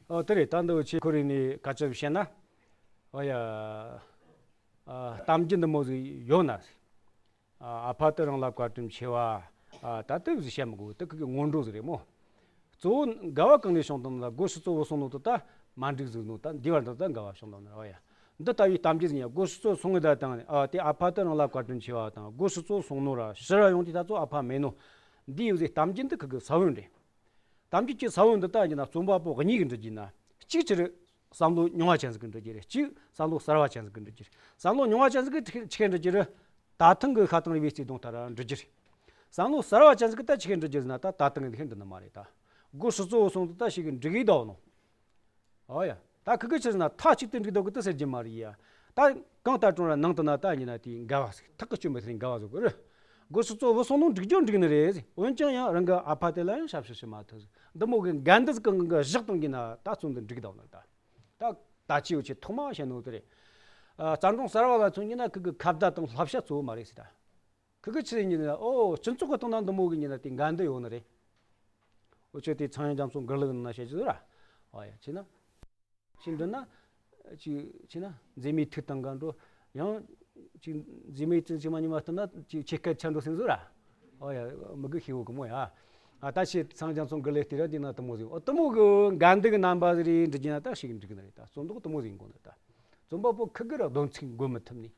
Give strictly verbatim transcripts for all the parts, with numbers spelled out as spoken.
ཨོ་དེ་རེད། ད་འདི་ཆེ་ཁོ་རེ་ནས་བཀའ་ཅབ་བཤད་ན། ཨོ་ཡ། ཨ་གཏམ་རྒྱུད་འདི་མོ་ཟིག་ཡོད་ན། ཨ་ཨ་ཕ་དེ་རང་ལ་བཀའ་དྲིན་ཆེ་བ། ཨ་ད་དེ་ཟིག་བཤད་མི་དགོས། དེ་ཁོ་གི་སྔོན་འགྲོ་ཟིག་རེད་མོ། གཙོ་བོ་འགལ་བ་གང་ནས་བྱུང་དང་ན། སྒོ་ཕྱི་གཙོ་བོ་སོང་ནོ་དེ་ད་མ་འགྲིག་ཟིག་ནོ། ད་འདི་བར་འདི་ད་འགལ་བ་བྱུང་དང་ན། ཨོ་ཡ། འདི་ལྟ་བུའི་གཏམ་རྒྱུད་ཟིག་ཡིན་ཡ། སྒོ་ཕྱི་གཙོ་སོང་ངེ་ད་དང་ནི། ཨ་དེ་ཨ་ཕ་དེ་རང་ལ་བཀའ་དྲིན་ཆེ་བ་དང་། སྒོ་ཕྱི་གཙོ་སོང་ནོ་ར་ཕྱི་ར་ཡོང་དེ་ད་གཙོ་ཨ་ཕ་མེད་ནོ། འདི་ཡོད་ཟིག་གཏམ་རྒྱུད་འདི་ཁོ་གི་ས་བོན་རེད། གཏམ་རྒྱུད་ཀྱི་ས་བོན་འདི་ད་ཡིན་ན་རྩོམ་པ་པོ་གཉིས་ཀྱིས་འབྲི་རྒྱུ་ན། གཅིག་ཅི་རེད། བསམ་བློ་རྙིང་བ་ཅན་ཟིག་གིས་འབྲི་རྒྱུ་རེད། གཅིག་བསམ་བློ་གསར་བ་ཅན་ཟིག་གིས་འབྲི་རྒྱུ་རེད། བསམ་བློ་རྙིང་བ་ཅན་ཟིག་གིས་ཆི་ཆི་གིས་འབྲི་རྒྱུ་རེད། ད་ཐེངས་ཀྱི་ཤ་ཐང་རི་བོའི་རྩེ་གདོང་ལྟར་འབྲི་རྒྱུ་རེད། བསམ་བློ་གསར་བ་ཅན་ཟིག་གིས་ད་ཆི་གིས་འབྲི་རྒྱུ་ཟེར་ན། ད་ད་ཐེངས་ཀྱི་འདི་འདི་ནི་མ་རེད། ད་སྒོ་ཕྱི་གཙོ་བོ་སོང་དུ་ད་ཞིག་གིས་འབྲི་གི་ད་ནོ། ཨོ་ཡ། ད་ཁི་གི་ཆི་ཟེར་ན་མཐའ་གཅིག་ཏུ་འགྲིག་འདུག་གི་དེ་ཟེར་རྒྱུ་མ་རེད་ཡ། ད་གང་ལྟར་དྲང་ར་ནང་དུ་ན་ད་ཡིན་ན་དེའི་འགལ་བ་ཟིག་ཐག་གི་གཅོད་མི་ཐུབ་འགལ་བ་ཟིག་གི་རེད། སྒོ་ཕྱི་གཙོ་བོ་སོང་ནོ་འགྲིག་རྒྱུ་འགྲིག་ནི་རེད་ཟེར། འོན་ཀྱང་ཡང་རང་གི་ཨ་ཕ་དེ་ལ་ཡང་ཞབས་ཞུ་བྱེད་མ་ཐུབ་ཟིག་འདི་མོ་གི་འགལ་འདུ་ཟིག་གང་གི་བཞག་གཏོང་གི་ན་ད་རྩོམ་འདི་འགྲིག་གདའ་ནི་རེད། ད་ད་ད་ཅི་ཡོད་ཆེ་ཐོག་མ་བཤད་ནོ་དེ་རེད། ཨ་རྩ་འགྲོང་གསར་བ་ལ་མཚོན་གྱི་ན་ཁི་གི་ཁ་བརྡ་དང་བསླབ་བྱ་གཙོ་བོ་མ་རེད་ཟེར་ད། ཁི་གི་ཆི་ཟེར་ཉིན་ན། ཨོ་སྤྱི་ཚོགས་ཀྱི་སྟེང་ན་འདི་མོ་གི་ཉིན་ན་དེ་འགལ་འདུ་ཡོད་ནི་རེད། འུ་ཆོས་དེ་ཚངས་དབྱངས་རྒྱ་མཚོ་མགུར་གླུ་ནང་བཤད་ཀྱི་ཟེར་ར། ཨོ་ཡ། ཆི་ན། ཆི་འདི་ན། ཆི་ཆི་ན་མཛེས་མའི་ཐུགས་དང་འགལ་འགྲོ། ཡང་ཆི་མཛེས་མའི་ཐུགས་ཆི་མ་ཉི་མ་ལྟར་ན་ཆི་ཆེ་སྐད་ཆ་འགྲོ་ཟེར་ཟེར་ར། ཨོ་ཡ། མི་གི་ཤེས་བོ་གི་མོ་ཡ། ཨ་ད་ཆི་ཚངས་དབྱངས་རྒྱ་མཚོ་མགུར་གླུ་དེ་ར་དེ་ན་དེ་མོ་ཟིག་ཨོ་དེ་མོ་གི་འགལ་འདུ་གི་རྣམ་པ་ཟིག་རེད་འབྲི་རྒྱུ་ན་ད་ཞིག་འགྲིག་གི་ནི་རེད། ད་རྩོམ་འདོག་དེ་མོ་ཟིག་ཡིན་དགོས་ནི་རེད། ད་རྩོམ་པ་པོ་ཁི་གི་ར་སྡོམ་ཚིག་འགོད་མི་ཐུབ་ནི།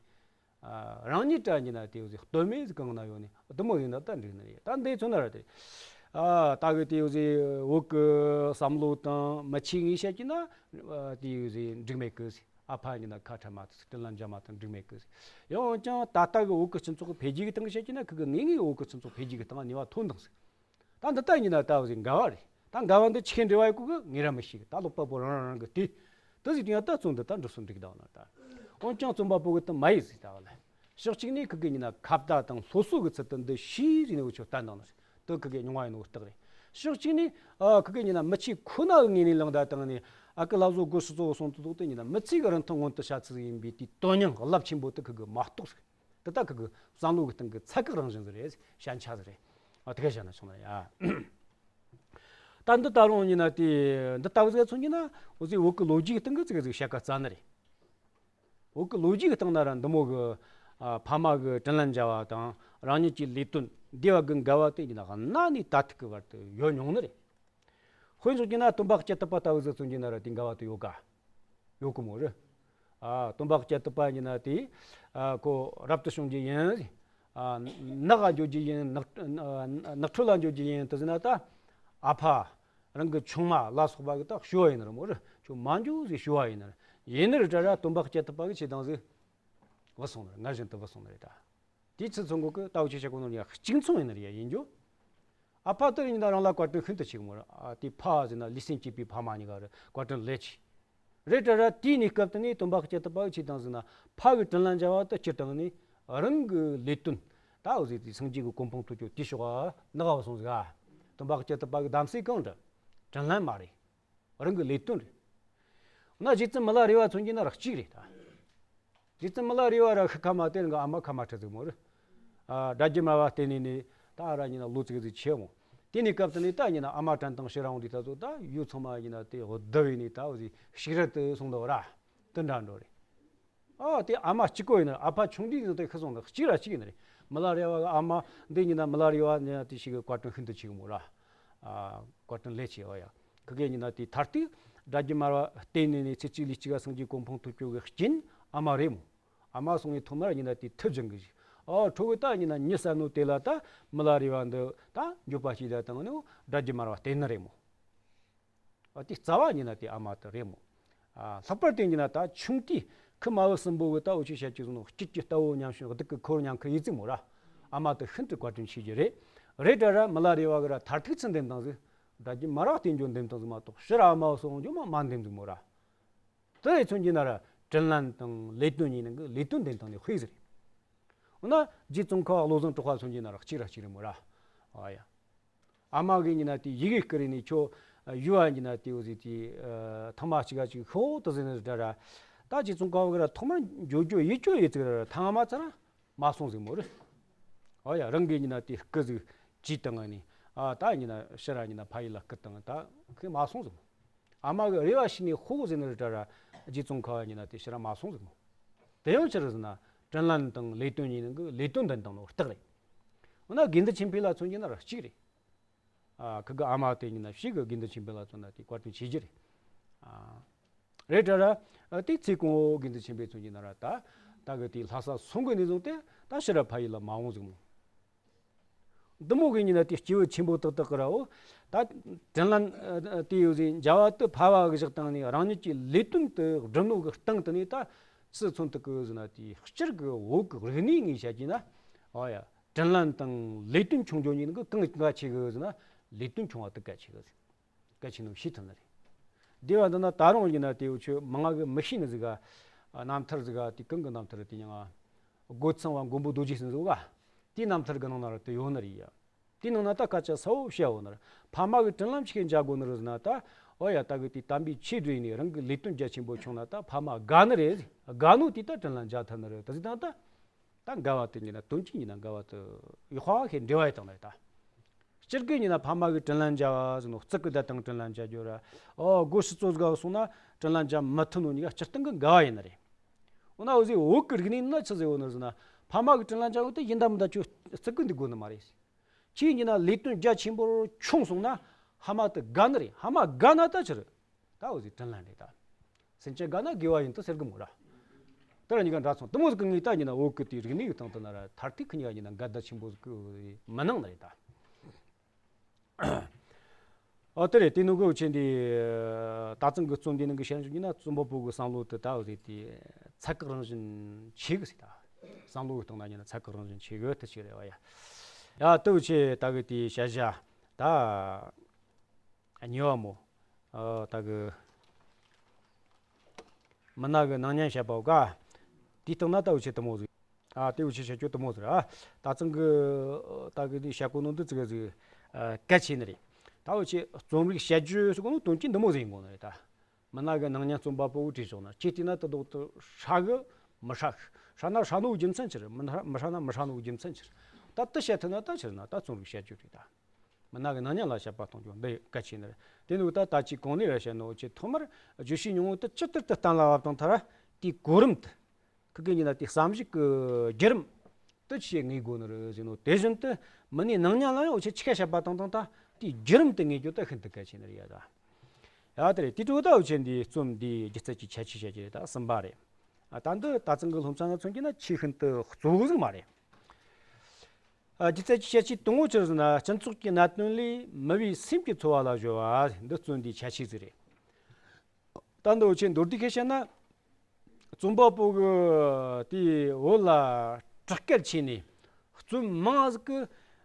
ཨ་རང་ཉིད་དྲ་ཉིན་ན་དེ་བཟོས་སྟོད་སྨད་གང་ན་ཡོད་ནས་དེ་མོ་ཡིན་ན་ད་འགྲིག་ནི་རེད། ད་འདི་ཚོ་ན་ར་དེ། ཨ་ད་གི་དེ་བཟོས་བོད་གི་བསམ་བློ་དང་མི་ཆོས་ངོས་བཤད་ཀྱི་ན། ཨ་དེ་བཟོས་འགྲིག་མེད་གི་ཟེར། ཨ་ཕ་ཉིན་ན་ཁ་ཁྲལ་མ་ཐུབ་ཟེར། དྲིན་ལན་འཇལ་མ་ཐུབ་འགྲིག་མེད་གི་ཟེར། ཡང་ཀྱང་ད་ལྟ་གི་བོད་གི་སྤྱི་ཚོགས་འཕེལ་རྒྱས་ཀྱི་སྟེང་བཤད་ཀྱི་ན་ཁི་གི་ངེས་ངེས་བོད་གི་སྤྱི་ཚོགས་འཕེལ་རྒྱས་ཀྱི་སྟེང་ནུས་པ་ཐོན་དང་ཟེར། ད་འདི་ལྟ་ཡིན་ན་ད་བཟོས་འགལ་བ་རེད། ད་འགལ་བ་འདི་ཆི་འབྲེལ་བ་ཡོད་གོ་གི་ངེད་ར་མི་ཤེས་གི། ད་ཀློག་པ་པོ་རང་རང་རང་གི་དེ། དེ་ཟིག་དུས་ཡང་ད་རྩོམ་འདི་ད་འགྲུབ་སོང་འགྲིག་ད་བ་ན་ད། འོན་ཀྱང་རྩོམ་པ་པོ་གི་དེ་མ་ཡིན་ཟིག་ད་བ་ལ། ཕྱོགས་གཅིག་ནས་ཁི་གི་ཡིན་ན་ཁ་བརྡ་དང་སློབ་གསོ་གི་ཚུལ་དུ་འདི་ཤེས་ཟིག་ནས་འུ་ཆོ་བསྟན་དང་ནི་དེ་ཁི་གི་རྙིང་བ་ཡིན་ནོ་རྟགས་རེད། ཕྱོགས་གཅིག་ནས་ཨ་ཁི་གི་ཡིན་ན་མི་ཆོས་ཁོ་ན་གི་ངོས་ནས་ལངས་ད་དང་ནི་ཨ་ཁི་ལ་བཟོ་སྒོ་ཕྱི་གཙོ་བོ་སོང་དུ་དོག་དེ་ཡིན་ན་མི་ཚེ་གི་རིན་ཐང་མངོན་དུ་བྱ་ཚུལ་ཡིན་པའི་དེའི་དོན་སྙིང་རླབས་ཆེན་པོ་དེ་ཁི་གི་མ་རྟོགས་ཟིག་དེ་ལྟ་ཁུ་གི་བསམ་བློ་གི་སྟེང་གི་ཚད་བཀག་རང་བཞིན་ཟིག་རེད། ཞན་ཆ་ཟིག་རེད། ཨ་དེ་ག་བྱས་ན་ཆོག་ན་ཡ། ད་འདི་ལྟ་རུང་ཡིན་ན་དེ་འདི་ལྟ་བུ་ཟིག་མཚོན་གྱི་ན་འུ་ཚོའི་བོད་ཀྱི་ལོ་རྒྱུས་ཀྱི་སྟེང་གི་ཙི་གེ་ཟིག་བཤད་ཀ་རྩ་ནི་རེད། བོད་ཀྱི་ལོ་རྒྱུས་ཀྱི་སྟེང་ན་ར་འདི་མོ་གི་ཨ་ཕ་མ་གི་དྲིན་ལན་འཇལ་བ་དང་རང་ཉིད་ཀྱི་ལས་དོན་སྡེ་བ་གི་འགལ་བ་དེ་ཡིན་ན་གནའ་ནས་ད་ཐུག་གི་བར་དུ་ཡོད་མྱོང་ནི་རེད། དཔེ་མཚོན་གྱི་ན་སྟོན་པ་སྐྱེ་ཐུབ་པ་ལྟ་བུ་ཟིག་མཚོན་གྱི་ན་ར་དེ་འགལ་བ་དེ་ཡོད་ག་ཡོད་གི་མོ་རེད། ཨ་སྟོན་པ་སྐྱེ་ཐུབ་པ་ཡིན་ན་དེ་ཨ་ཁོ་རབ་ཏུ་བྱུང་རྒྱུ་ཡིན། ཨ་ནགས་ལ་འགྱོ་རྒྱུ་ཡིན། ནགས་ནགས་ཁྲོད་ལ་འགྱོ་རྒྱུ་ཡིན་དེ་ཟེར་ན་ད་ཨ་ཕ་རང་གི་ཆུང་མ་ལ་སོགས་པ་གི་ད་ཞུ་བ་ཡིན་ནི་རེད་མོ་རེད། ཁྱོད་མ་འགྱོ་ཟེར་ཞུ་བ་ཡིན་ནི་རེད། ཡིན་ནི་རེད་དྲ་ར་སྟོན་པ་སྐྱེ་ཐུབ་པ་གི་ཆེད་དང་ཟིག་བུད་སོང་ནི་རེད། ང་བཞིན་དུ་བུད་སོང་ནི་རེད་ད། དེའི་ཚུལ་མཚོན་གོ་གི་ལྟ་བུ་ཆེ་ཆེ་གོ་ནོར་ཡ་གཅིག་མཚུངས་ཡིན་ནི་རེད་ཡ། ཡིན་རྒྱུ། ཨ་ཕ་དེ་ཡིན་ན་རང་ལ་བཀའ་དྲིན་ཤིན་ཏུ་ཆེ་གི་མོ་ར། ཨ་དེ་ཕ་ཟེར་ན་ལུས་སེམས་གཅིག་པའི་ཕ་མ་གཉིས་ཀ་ར་བཀའ་དྲིན་ལས་ཆེ། རེད་དྲ་ར་དེའི་གནས་སྐབས་དེ་ནས་སྟོན་པ་སྐྱེ་ཐུབ་པ་གི་ཆེད་དང་ཟེར་ན་ཕ་གི་དྲིན་ལན་འཇལ་བ་དེ་སྤྱིར་བཏང་ནས་རང་གི་ལས་དོན་ད་འོ་ཟེར་དེ་སངས་རྒྱས་ཀྱི་གོ་འཕང་ཐོབ་རྒྱུ་དེ་ཕྱོགས་ཨ་ནག་བ་སོང་ཟིག་ཨ་སྟོན་པ་སྐྱེ་ཐུབ་པ་གི་གདམས་སྲོལ་གང་འདྲ་དྲིན་ལན་མ་རེད། རང་གི་ལས་དོན་རེད། ན་རྗེ་བཙུན་མི་ལ་རས་པ་མཚོན་གྱི་ན་ར་གཅིག་རེད་ད། རྗེ་བཙུན་མི་ལ་རས་པ་ར་ཤི་ཁ་མ་དེ་རང་གི་ཨ་མ་ཁ་མ་ཁྲི་ཟིག་མོ་རེད། ཨ་སྒྲ་བསྒྱུར་མར་པ་བསྟེན་ནས་ནི་ད་ར་ཉིན་ན་ལོ་ཙིག་ཟིག་ཆེ་མོ། དེ་ནས་སྐབས་དེ་ནས་ད་ཉིན་ན་ཨ་མ་དྲན་དང་ཕྱིར་རང་འདི་ད་ཚོ་ད་ཡུལ་ཚང་མ་ཉིན་ན་དེ་བསྡུ་བས་ནི་ད་འོ་ཟིག་ཤིག་རལ་དུ་སོང་འདུག་ར། དེ་འདྲ་འགྲོ་རེད། ཨ་དེ་ཨ་མ་གཅིག་པོ་ཡིན་ན་ཨ་ཕ་ཆུང་དུས་ནས་དེ་ཤི་སོང་ན་གཅིག་ར་གཅིག་ཡིན་ན་རེད། མི་ལ་རས་པ་གི་ཨ་མ་འདི་ཡིན་ན་མི་ལ་རས་པ་ནི་དེ་ཞིག་གི་བཀའ་དྲིན་ཤིན་ཏུ་ཆེ་གི་མོ་ར། ཨ་བཀའ་དྲིན་ལས་ཆེ་བ་ཡ། ཁི་གེ་ཡིན་ན་དེ་མཐར་ཐུག་སྒྲ་བསྒྱུར་མར་པ་བསྟེན་ནས་ནས་ཚེ་གཅིག་ལུས་གཅིག་ག་སངས་རྒྱས་གོ་འཕང་ཐོབ་རྒྱུ་གི་རྐྱེན་ཨ་མ་རེད་མོ། ཨ་མ་སོང་བའི་ཐོག་མར་ཡིན་ན་དེ་ཐུགས་སྦྱང་གི་ཞིག་ཨ་ཁྲོ་གི་ད་ཡིན་ན་མྱི་བསད་ནོ་དེ་ལ་ད་མི་ལ་རས་པ་འདི་ད་འགྱོད་པ་སྐྱེས་ད་དང་ནི་སྒྲ་བསྒྱུར་མར་པ་བསྟེན་ནི་རེད་མོ། ཨ་དེ་རྩ་བ་ཉིད་ན་དེ་ཨ་མ་དེ་རེད་མོ། ཨ་ལྷག་པར་དུ་ཉིད་ན་ད་ཆུང་དུས་ཁི་མ་བུ་གསུམ་པོ་གི་ད་འུ་ཆོས་བཤད་ཀྱི་བཟུང་ནོ་སྐྱིད་ཀྱི་རྟ་བོ་ཉམས་ཤིང་སྡུག་གི་ཁོར་ཉམས་ཁི་ཡིད་ཚིམ་མོ་ར། ཨ་མ་དེ་ཤིན་ཏུ་བཀའ་དྲིན་ཆེ་རྒྱུ་རེད། རེད་དྲ་ར་མི་ལ་རས་པ་གི་ར་མཐར་ཐུག་ཚུལ་འདེམས་སྟངས་ཟིག་སྒྲ་བསྒྱུར་མར་པ་བསྟེན་རྒྱུ་འདེམས་སྟངས་ཟིག་མ་གཏོགས་ཕྱིར་ཨ་མ་བུ་སོང་རྒྱུ་མ་མ་འདེམས་ཟིག་མོ་ར། དེ་ཡི་མཚོན་གྱི་ན་ར་དྲིན་ལན་དང་ལས་དོན་གཉིས་ནང་གི་ལས་དོན་འདེམས་སྟངས་ནི་དཔེ་ཟིག་རེད། འོ་ན་རྗེ་ཙོང་ཁ་བློ་བཟང་གྲགས་པ་མཚོན་གྱི་ན་ར་གཅིག་ར་གཅིག་རེད་མོ་ར། ཨ་ཡ། ཨ་མ་གི་ཉིན་ན་དེ་ཡི་གེ་སྐུར་ནས་ཁྱོད་ཡུལ་བ་ཉིན་ན་དེ་འོ་ཟིག་དེ་ཐང་མ་གཅིག་ག་གཅིག་ཤོག་དུ་ཟིན་ནི་འདྲ་ར། ད་ཅི་ཙུང་ཀ་བ་གི་ར་ཐོག་མར་འགྱོ་རྒྱུ་ཡིད་སྐྱོ་ཡི་ཙིག་ར་ཐང་མ་ཚ་ར་མ་སོང་ཟིག་མོ་རེད། ཨོ་ཡ་རང་གི་ཉིན་ན་དེ་སྐུ་ཟིག་ཅི་བཏང་ནི་ཨ་ད་ཉིན་ན་ཕྱི་ར་ཉིན་ན་ཕ་ཡུལ་ལ་སྐུ་བཏང་ད་ཁོས་མ་སོང་ཟིག་མོ། ཨ་མ་གི་རེ་བ་ཞིག་ནས་ཧོ་ཟེར་ནི་རེད་དྲ་ར། རྗེ་ཙོང་ཁ་བ་ཡིན་ན་དེ་ཕྱིར་མ་སོང་ཟིག་མོ། དེ་ཡང་ཕྱིར་ཟེར་ན་དྲིན་ལན་དང་ལས་དོན་གཉིས་ནང་གི་ལས་དོན་འདི་དང་ནོ་རྟགས་རེད། འོ་ན་དགེ་འདུན་ཆོས་འཕེལ་ལ་མཚོན་གྱི་ན་ར་གཅིག་རེད། ཨ་ཁི་གི་ཨ་མ་དེ་ཡིན་ན་ཞིག་གི་དགེ་འདུན་ཆོས་འཕེལ་ལ་མཚོན་ན་དེ་བཀའ་དྲིན་ཆེ་རྒྱུ་རེད། ཨ་རེད་དྲ་ར། ཨ་དེ་ཚེ་གང་བོ་དགེ་འདུན་ཆོས་འཕེལ་མཚོན་གྱི་ན་ར་ད་ད་གི་དེ་ལྷ་ས་སོང་གི་ནས་བཟུང་སྟེ་ད་ཕྱིར་ར་ཕ་ཡུལ་ལ་མ་འོང་ཟིག་མོ། འདི་མོ་གི་ཡིན་ན་དེ་སྐྱེས་བུ་ཆེན་པོ་ཏག་ཏག་གི་ར་འོ། ད་དྲིན་ལན་ཨ་དེ་ཡོད་ཟིག་འཇལ་བ་དུ་ཕ་བ་གི་བཞག་སྟེང་ནས་རང་ཉིད་ཀྱི་ལས་དོན་དུ་སྒྲུབ་ནོ་གི་སྟེང་དུ་ནས་ད་ཅི་མཚོན་ཐུབ་གི་ཟེར་ན་དེ་སྤྱིར་གི་བོད་གི་རིག་གནས་ངོས་བཤད་ཀྱི་ན། ཨོ་ཡ། དྲིན་ལན་དང་ལས་དོན་ཆུང་ཆུང་ཡིན་གི་གང་གལ་ཆེ་གི་ཟེར་ན་ལས་དོན་ཆུང་བ་དེ་གལ་ཆེ་གི་ཟེར། གལ་ཆེ་ནོ་ཤེས་ཐུབ་ནི་རེད། དེ་བ་འདི་ན་ད་རུང་ཡིན་ན་དེ་འུ་ཆོ་མང་ང་གི་མི་ཤེས་ནི་ཟིག་ག་རྣམ་ཐར་ཟིག་ག་དེ་གང་གི་རྣམ་ཐར་དེ་ཡང་སྒོ་ཚང་བ་མགོན་པོ་རྡོ་རྗེ་ཟེར་ཟིག་ག་དེའི་རྣམ་ཐར་གི་ནང་ན་ར་དེ་ཡོད་ནི་རེད་ཡ། དེའི་ནང་ན་ད་སྐད་ཆ་གསལ་བོ་བཤད་ཡོད་ནི་རེད། ཕ་མ་གི་དྲིན་ལན་ཆི་གི་འཇལ་དགོས་ནི་རེད་ཟེར་ན་ད། ཨོ་ཡ་ད་གི་དེ་དམ་པའི་ཆོས་སྒྲུབ་ནས་རང་གི་ལས་དོན་རྒྱ་ཆེན་པོ་བྱུང་ན་ད་ཕ་མ་དགའ་ནི་རེད། དགའ་ནོ་དེ་ད་དྲིན་ལན་འཇལ་ཐུབ་ནི་རེད། ད་ཟིག་དང་ད། ད་འགལ་བ་དེ་ཡིན་ན་དོན་གཅིག་ཡིན་ན་འགལ་བ་དེ་ཡོད་ཁ་ཁེ་འབྲེལ་བ་ཡོད་དང་ལ་ཡོད་ད། སྤྱིར་གི་ཡིན་ན་ཕ་མ་གི་དྲིན་ལན་འཇལ་བ་ཟེར་ནོ་གཙུག་གི་བརྡ་དང་དྲིན་ལན་འཇལ་རྒྱུ་ར། ཨོ་སྒོ་ཕྱི་ཚོ་ཟིག་ག་སོང་ན་དྲིན་ལན་འཇལ་མི་ཐུབ་ནོ་གཉིས་ཀ་སྤྱིར་བཏང་གི་འགལ་བ་ཡིན་ནི་རེད། འོ་ན་འུ་ཟོས་བོད་གི་རིག་གནས་ན་ཆི་ཟེར་བོ་ནི་ཟེར་ན་ཕ་མ་གི་དྲིན་ལན་འཇལ་བོ་དེ་ཡིན་ད་མིན་ད་ཁྱོད་གཙུག་གི་འདུག་དགོས་ནི་མ་རེད། ཁྱེད་ཡིན་ན་ལས་དོན་རྒྱ་ཆེན་པོར་བྱུང་སོང་ན་ཕ་མ་དེ་དགའ་ནི་རེད། ཕ་མ་དགའ་ན་ད་ཆི་རེད། ད་འུ་ཟོས་དྲིན་ལན་རེད་ད། སེམས་ཅན་དགའ་ན་དགེ་བ་ཡིན་དུ་ཟེར་གི་མོ་ར། དེ་ར་གཉིས་ཀ་འདྲ་སོང་དུ་མོ་ཟིག་གི་ངས་ད་ཡིན་ན་བོད་གི་དེའི་རིག་གནས་ཀྱི་སྟེང་དུ་ན་ར་མཐར་ཐུག་གི་གཉིས་ཀ་ཡིན་ན་འགལ་ཟླ་ཆེན་པོ་ཟིག་གི་མི་སྣང་ནི་རེད་ད། ཨོ་དེ་རེད། དེ་ནུ་གོ་ཆེན་དེ་ད་ཚང་གི་རྩོམ་འདི་ནང་གི་བཤད་ཡིན་ན་རྩོམ་པ་པོ་གི་བསམ་བློ་དེ་ད་འུ་ཟོས་དེ་ཚད་བཀག་རང་བཞིན་ཆེ་གི་ཟེར་ད། བསམ་བློ་གི་སྟེང་ན་ཡིན་ན་ཚད་བཀག་རང་བཞིན་ཆེ་གི་དེ་ཆེ་རེད་བ་ཡ། ཡ་དེ་བོ་ཆེ་ད་གི་དེ་བཤད་བྱ་ད། གཉིས་པ་མོ། ཨ་ད་གི་མི་ན་གི་སྣང་བརྙན་བཤད་པ་ག་དེའི་སྟེང་ན་ད་འུ་ཆེ་དུ་མོ་ཟིག་ཨ་དེ་འུ་ཆེ་བཤད་རྒྱུ་དུ་མོ་ཟིག་ཨ་ད་ཚང་གི་ད་གི་དེ་བཤད་གོ་ནོ་འདི་ཙི་ག་ཟིག་ཨ་གལ་ཆེ་ནི་རེད། ད་འུ་ཆེ་རྩོམ་རིག་བཤད་རྒྱུ་ཟེར་གོ་ནོ་དོན་གྱི་འདི་མོ་ཟིག་ཡིན་གོ་ནི་རེད་ད། མི་ན་གི་སྣང་བརྙན་རྩོམ་པ་པོ་བྲིས་ཆོག་ན་ཁྱེད་བལྟས་ན་དུ་དོག་ཏུ་ཧྲ་གི་མི་ཧྲ་གི་ཧྲ་ན་ཧྲ་ནོ་རྒྱུ་མཚན་ཆི་རེད། མི་ཧྲ་མི་ཧྲ་ན་མི་ཧྲ་ནོ་རྒྱུ་མཚན་ཆི་རེད། ད་དུ་བཤད་ཐུབ་ན་ད་ཆི་རེད་ན་ད་རྩོམ་རིག་བཤད་རྒྱུ་རེད་ད། མི་ན་གི་སྣང་བརྙན་ལ་དཔྱད་པ་གཏོང་རྒྱུ་འདི་གལ་ཆེ་ནི་རེད། དེ་ནི་ད་ད་ཅི་གོང་ནས་ར་བཤད་ནོ་ཆེ་ཐོག་མར་བརྗོད་བྱའི་ཉུང་ངུ་དེ་ཇི་ལྟར་དུ་གཏན་ལ་དབབ་དང་ཐ་ར་དེའི་གོ་རིམ་དེ། ཁི་གི་ཉིན་ན་དེ་བསམ་གཞིག་གི་བརྒྱུད་རིམ་དེ་ཆེ་ངེས་དགོས་ནི་རེད་ཟེར་ནོ། དེ་བཞིན་དུ་མི་སྣའི་སྣང་བརྙན་ལ་ཡང་འུ་ཆེ་ཆི་ག་དཔྱད་པ་བཏང་བཏང་ད་དེའི་བརྒྱུད་རིམ་དེ་ངེས་རྒྱུ་དེ་ཤིན་ཏུ་གལ་ཆེ་ནི་རེད་ཡ་ད། ཡ་དེ་རེད། དེ་འཕྲོ་ད་འུ་ཆེ་འདིའི་རྩོམ་འདིའི་སྒྱུ་རྩལ་གྱི་ཁྱད་ཆོས་བཤད་རྒྱུ་རེད་ད་གསུམ་པ་རེད། ཨ་ད་འདི་ད་ཚང་གི་སློབ་ཚན་ན་མཚོན་གྱི་ན་ཆེས་ཤིན་ཏུ་གཙོ་བོ་ཟིག་མ་རེད། ཨ་སྒྱུ་རྩལ་གྱི་ཁྱད་ཆོས་དང་པོ་ཆི་ཟེར་ན་སྤྱི་ཚོགས་ཀྱི་གནད་དོན་ལས་མི་བུའི་སེམས་ཀྱི་འཚོ་བ་ལ་གཞོལ་བ་འདི་རྩོམ་འདིའི་ཁྱད་ཆོས་ཟིག་རེད། ད་འདི་འུ་ཆེ་མདོར་བསྡུས་ཁ་བཤད་ན། རྩོམ་པ་པོ་གི་དེའི་བོད་ལ་དྲག་སྐད་ཆེ་ནས་རྩོམ་མང་ཟིག་གི་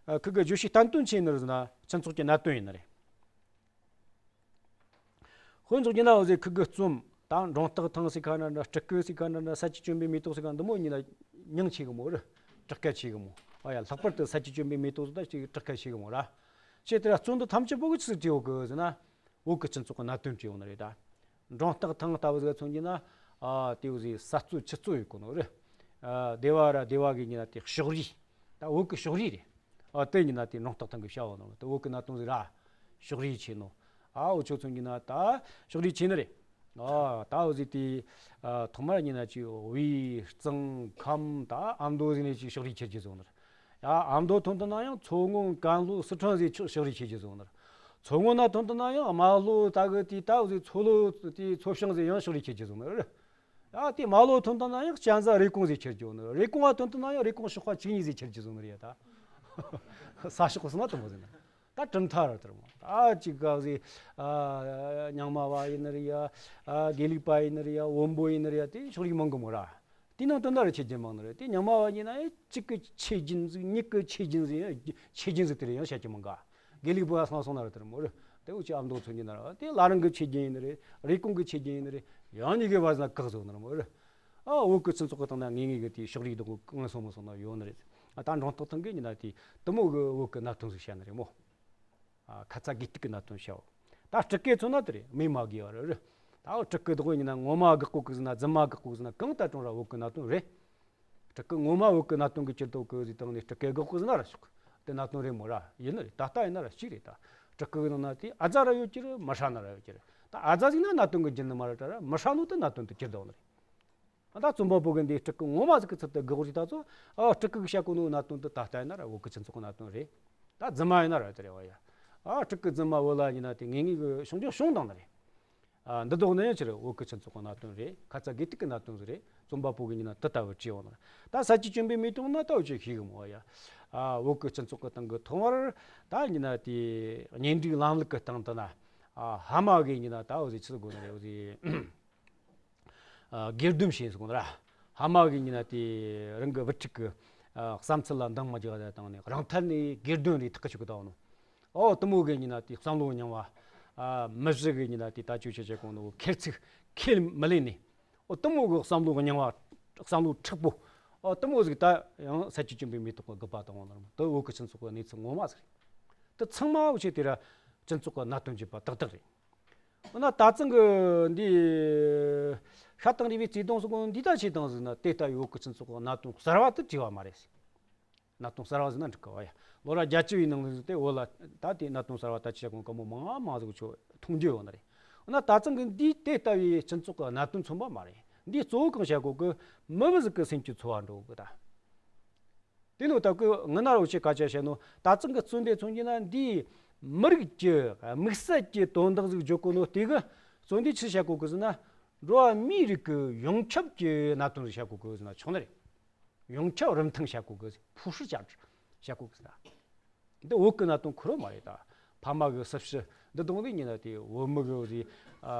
ཨ་ཁི་གི་བརྗོད་བྱའི་བསྟན་དོན་ཆེ་ནི་རེད་ཟེར་ན་སྤྱི་ཚོགས་ཀྱི་གནད་དོན་ཡིན་ནི་རེད། དཔེ་འཇོག་རྒྱུ་ན་འུ་ཟོས་ཁི་གི་རྩོམ་ད་འབྲོང་སྟག་ཐང་ཟེར་ཁ་ན་འདྲ། སྤྲུལ་སྐུ་ཟེར་ཁ་ན་འདྲ། ས་ཆུ་གྱོན་པའི་མེ་ཏོག་ཟེར་ཁ་འདི་མོ་ཡིན་ན་མྱིང་ཆེ་གི་མོ་རེད། དྲག་སྐད་ཆེ་གི་མོ། ཨ་ཡ་ལྷག་པར་དུ་ས་ཆུ་གྱོན་པའི་མེ་ཏོག་ཟེར་ད་ཅིག་དྲག་སྐད་ཆེ་གི་མོ་ར། ཅེས་དེ་ར་རྩོམ་འདི་ཐམས་ཅད་པོ་གི་ཆི་ཟིག་བྲིས་ཡོད་གི་ཟེར་ན། བོད་ཀྱི་སྤྱི་ཚོགས་ཀྱི་གནད་དོན་བྲིས་ཡོང་ནི་རེད་ད། འབྲོང་སྟག་ཐང་ལྟ་བུ་ཟིག་མཚོན་གྱི་ན། ཨ་དེའུ་ཟིག་ས་རྩོད་ཆུ་རྩོད་ཡོད་གོ་ནོ་རེད། ཨ་སྡེ་བ་ར་སྡེ་བ་གི་ཉིན་ན་དེ་ཕྱོགས་རིས། ད་བོད་ཀྱི་ཕྱོགས་རིས་རེད། ཨ་དེ་ཉིན་ན་དེ་འབྲོང་སྟག་ཐང་གི་བྱ་བ་ནོ་དེ་བོད་ཀྱི་གནད་དོན་ཟིག་ར། ཕྱོགས་རིས་ཆེ་ནོ། ཨ་འུ་ཆོ་མཚོན་གྱི་ན་ད་ཕྱོགས་རིས་ཆེ་ནི་རེད། ཨ་ད་འུ་ཟིག་དེ་ཨ་ཐོག་མར་ཉིན་ན་ཅི་དབུས་གཙང་ཁམས་ད་ཨ་མདོ་ཟིག་ནས་ཅི་ཕྱོགས་རིས་ཁྱེར་གྱི་བཟོ་ནི་རེད། ཡ་ཨ་མདོ་ཐོན་དུ་ན་ཡང་མཚོ་སྔོན་ཀན་ལྷོ་སི་ཁྲོན་ཟེར་ཕྱོགས་ཕྱོགས་རིས་ཁྱེར་གྱི་བཟོ་ནི་རེད། མཚོ་སྔོན་ན་ཐོན་དུ་ན་ཡང་རྨ་ལྷོ་ད་གི་དེ་ད་འུ་ཟིག་མཚོ་ལྷོ་དེ་མཚོ་བྱང་ཟེར་ཡང་ཕྱོགས་རིས་ཁྱེར་གྱི་བཟོ་ནི་རེད། ཡ་དེ་རྨ་ལྷོ་ཐོན་དུ་ན་ཡང་གཅན་གཟན་རེབ་གོང་ཟེར་ཁྱེར་གྱི་བཟོ་ནི་རེད། རེབ་གོང་ང་ཐོན་དུ་ན་ཡང་རེབ་གོང་ཤོག་ཁ་བཅུ་གཉིས་ཟེར་ཁྱེར་གྱི་བཟོ་ནི་རེད་ཡ་ད། ས་ཕྱོགས་སུ་ན་དུ་མོ་ཟེར་ན། ད་གྲུབ་མཐའ་ར་དེར་མོ། ད་ཅིག་ག་ཟེ། ཨ་རྙིང་མ་བ་ཡིན་ནི་རེད་ཡ། ཨ་དགེ་ལུགས་པ་ཡིན་ནི་རེད་ཡ། བོན་པོ་ཡིན་ནི་རེད་ཡ། དེ་ཕྱོགས་རིས་མང་གི་མོ་ར། དེ་ནང་དོན་དག་རེ་ཆེ་རྒྱུ་མང་ནི་རེད། དེ་རྙིང་མ་བ་ཡིན་ན་ཡ་གཅིག་གི་ཆེ་རྒྱུན་ཟིག་གཉིས་གི་ཆེ་རྒྱུན་ཟིག་ཆེ་རྒྱུན་ཟིག་དེ་རེད་ཡང་བཤད་རྒྱུ་མང་ག་དགེ་ལུགས་པ་སང་སོང་ན་ར་དེར་མོ་རེད། དེ་འུ་ཅི་ཨ་མདོ་མཚོན་རྒྱུ་ན་ར་དེ་བླ་རང་གི་ཆེ་རྒྱུན་ཡིན་ནི་རེད། རེབ་གོང་གི་ཆེ་རྒྱུན་ཡིན་ནི་རེད། ཡང་གཉིས་ཀའི་བར་ན་བཀག་བཟོ་ནི་ར་མོ་རེད། ཨ་བོད་ཀྱི་སྤྱི་ཚོགས་ཀྱི་སྟེང་ན་ངེས་ངེས་ཀྱི་དེའི་ཕྱོགས་རིས་དེ་ངོ་སོང་མི་སོང་ན་ཡོད་ནི་རེད། ཨ་ད་འབྲོང་སྟག་ཐང་གི་ཉིན་ན་དེ་དུ་མོ་གི་བོད་ཀྱི་གནད་དོན་ཟིག་བཤད་ནི་རེད་མོ། ཨ་ཁ་ཚ་དགོས་གཏུགས་ཀྱི་གནད་དོན་བཤད་འོ། ད་སྤྲུལ་སྐུ་མཚོན་ན་དེ་རེད། སྨོས་མ་དགོས་པ་རེད། ད་འོ་སྤྲུལ་སྐུ་དགོས་ཉིན་ན་ངོ་མ་དགག་གོ་གི་ཟིན་ན་རྫུན་མ་དགག་གོ་གི་ཟིན་ན་གང་ལྟར་ཀྲུང་ར་བོད་ཀྱི་གནད་དོན་རེད། སྤྲུལ་སྐུ་ངོ་མ་བོད་ཀྱི་གནད་དོན་གི་ཕྱིར་དོ་གི་ཟིག་བཏང་ནས་སྤྲུལ་སྐུ་དགག་གོ་ཟིན་ན་ར་ཤོག་དེ་གནད་དོན་རེད་མོ་ར། ཡིན་ནི་རེད། ད་ལྟ་ཡིན་ན་ར་གཅིག་རེད་ད། སྤྲུལ་སྐུ་གི་ནང་ན་དེ་ཨ་ཛ་ར་ཡོད་ཀྱི་རེད། མ་ཧྲ་ན་ར་ཡོད་ཀྱི་རེད། ད་ཨ་ཙ་ཟིག་ན་གནད་དོན་གི་རྒྱུན་ནི་མ་རེད་ད་ར། མི་ཧྲ་ནོ་དེ་གནད་དོན་དུ་གྱུར་བསྡད་ནི་རེད། ད་རྩོམ་པ་པོ་གི་འདིའི་སྤྲུལ་སྐུ་ངོ་མ་ཟིག་གི་ཚུལ་དུ་དགག་རིགས་ད་ཚོ། ཨ་སྤྲུལ་སྐུ་གི་བཤད་གོ་ནོ་གནད་དོན་དེ་ད་ལྟ་ཡིན་ན་ར་བོད་གི་སྤྱི་ཚོགས་གི་གནད་དོན་རེད། ད་རྫུན་མ་ཡིན་ན་ར་དེ་རེད་བ་ཡ། ཨ་སྤྲུལ་སྐུ་རྫུན་མ་བོད་ལ་ཡིན་ན་དེ་ངེས་ངེས་གི་བྱུང་རྒྱུ་བྱུང་དང་ནི་རེད། ཨ་འདི་དག་ནི་ཡང་ཅི་རེད། བོད་གི་སྤྱི་ཚོགས་གི་གནད་དོན་རེད། ཁ་ཚ་དགོས་གཏུག་གི་གནད་དོན་ཟིག་རེད། རྩོམ་པ་པོ་གི་ཡིན་ན་དེ་ལྟ་བུ་བྲིས་ཡོང་ན། ད་ས་སྐྱ་བཅུ་པའི་མེ་ཏོག་ན་ད་འུ་ཅག་ཤེས་གི་མོ་ཡ། ཨ་བོད་གི་སྤྱི་ཚོགས་གི་སྟེང་གི་ཐོག་མར་ད་ཡིན་ན་དེ་གཉེན་སྒྲིག་ལམ་ལུགས་གི་སྟེང་དུ་ན། ཨ་ཕ་མ་གི་ཡིན་ན་ད་འུ་ཟིག་ཆི་ཟིག་དགོས་ན་རེད། འུ་ཟིག་ཨ་སྒེར་སྡོམ་བྱས་སོང་ར། ཕ་མ་གི་ཡིན་ན་དེ་རང་གི་བུ་ཕྲུག་གི་ཨ་བསམ་ཚུལ་ལ་འདང་མ་རྒྱག་ད་བཏང་ནས་རང་ཐད་ནས་སྒེར་སྡོམ་རེ་ཐག་གི་ཆོད་གི་ད་འོ་ནོ། ཨོ་དེ་མོ་གི་ཡིན་ན་དེ་བསམ་བློ་རྙིང་བ། ཨ་མི་གཞི་གི་ཡིན་ན་དེ་ད་ཅོ་ཆ་ཆ་གོང་ནོ་ཁེར་ཚིག་ཁས་མི་ལེན་ནས། ཨོ་དེ་མོ་གི་བསམ་བློ་རྙིང་བ། བསམ་བློ་མཁྲེགས་པོ། ཨོ་དེ་མོ་ཟིག་ད་ཡང་ས་སྐྱ་བཅུ་པའི་མེ་ཏོག་གི་དགུ་པ་དང་འོ་ན་དེ་བོད་གི་སྤྱི་ཚོགས་གི་གནས་ཚུལ་ངོ་མ་ཟིག་རེད། དེ་ཚང་མ་འུ་ཆོས་དེ་ར་སྤྱི་ཚོགས་གི་གནད་དོན་བརྗོད་པ་ཏག་ཏག་རེད། འོ་ན་ད་ཚང་གི་འདི་ཤ་དང་རི་བའི་བརྩེ་དུང་སོགས་འདི་ད་ཆེ་དང་ཟིག་ན་དེ་ལྟ་ཡོད་གི་སྤྱི་ཚོགས་གི་གནད་དོན་གསར་བ་དེ་བྲིས་བ་མ་རེད། གནད་དོན་གསར་བ་ཟིག་ན་འགྲིག་གི་བ་ཡ། ལོ་ར་བརྒྱད་ཅུ་བའི་ནང་ཟིག་དེ་འོ་ལ་ད་དེ་གནད་དོན་གསར་བ་ད་ཆེ་གོང་གི་མོ་མང་མང་ཟིག་ཆོ་མཐོང་རྒྱུ་ཡོད་ནི་རེད། འོ་ན་ད་ཚང་གི་འདི་དེ་ལྟ་བུའི་སྤྱི་ཚོགས་གི་གནད་དོན་མཚོན་པ་མ་རེད། འདི་གཙོ་བོ་གང་བཤད་གོ་གི། མི་བུ་ཟིག་གི་སེམས་ཀྱི་འཚོ་བ་འགྲོ་གི་ད། དེ་ནོ་ད་གི་ངི་ན་རོ་ཆེ་ཀ་ཆ་བཤད་ནོ། ད་ཚང་གི་བརྩོན་འགྲུས་མཚོན་གྱི་ན་འདིའི་མི་རིགས་ཀྱི་དམིགས་བསལ་གྱི་དོན་དག་ཟིག་བརྗོད་གོ་ནོ་དེ་གི་བརྩོན་འགྲུས་ཆི་བཤད་གོ་གི་ཟེར་ན། འགྲོ་བ་མིའི་རིགས་ཀྱི་ཡོངས་ཁྱབ་ཀྱི་གནད་དོན་ཟིག་བཤད་གོ་གི་ཟེར་ན་ཆོག་ནི་རེད། ཡོངས་ཁྱབ་རིན་ཐང་བཤད་གོ་གི་ཟེར། 普世价值 བཤད་གོ་གི་ཟེར་ན། འདི་བོད་ཀྱི་གནད་དོན་ཁོ་རང་མ་རེད་ད། ཕ་མ་གི་སྲི་ཞུ་འདི་དང་དེ་ཉིན་ན་དེ་བོད་མི་གི་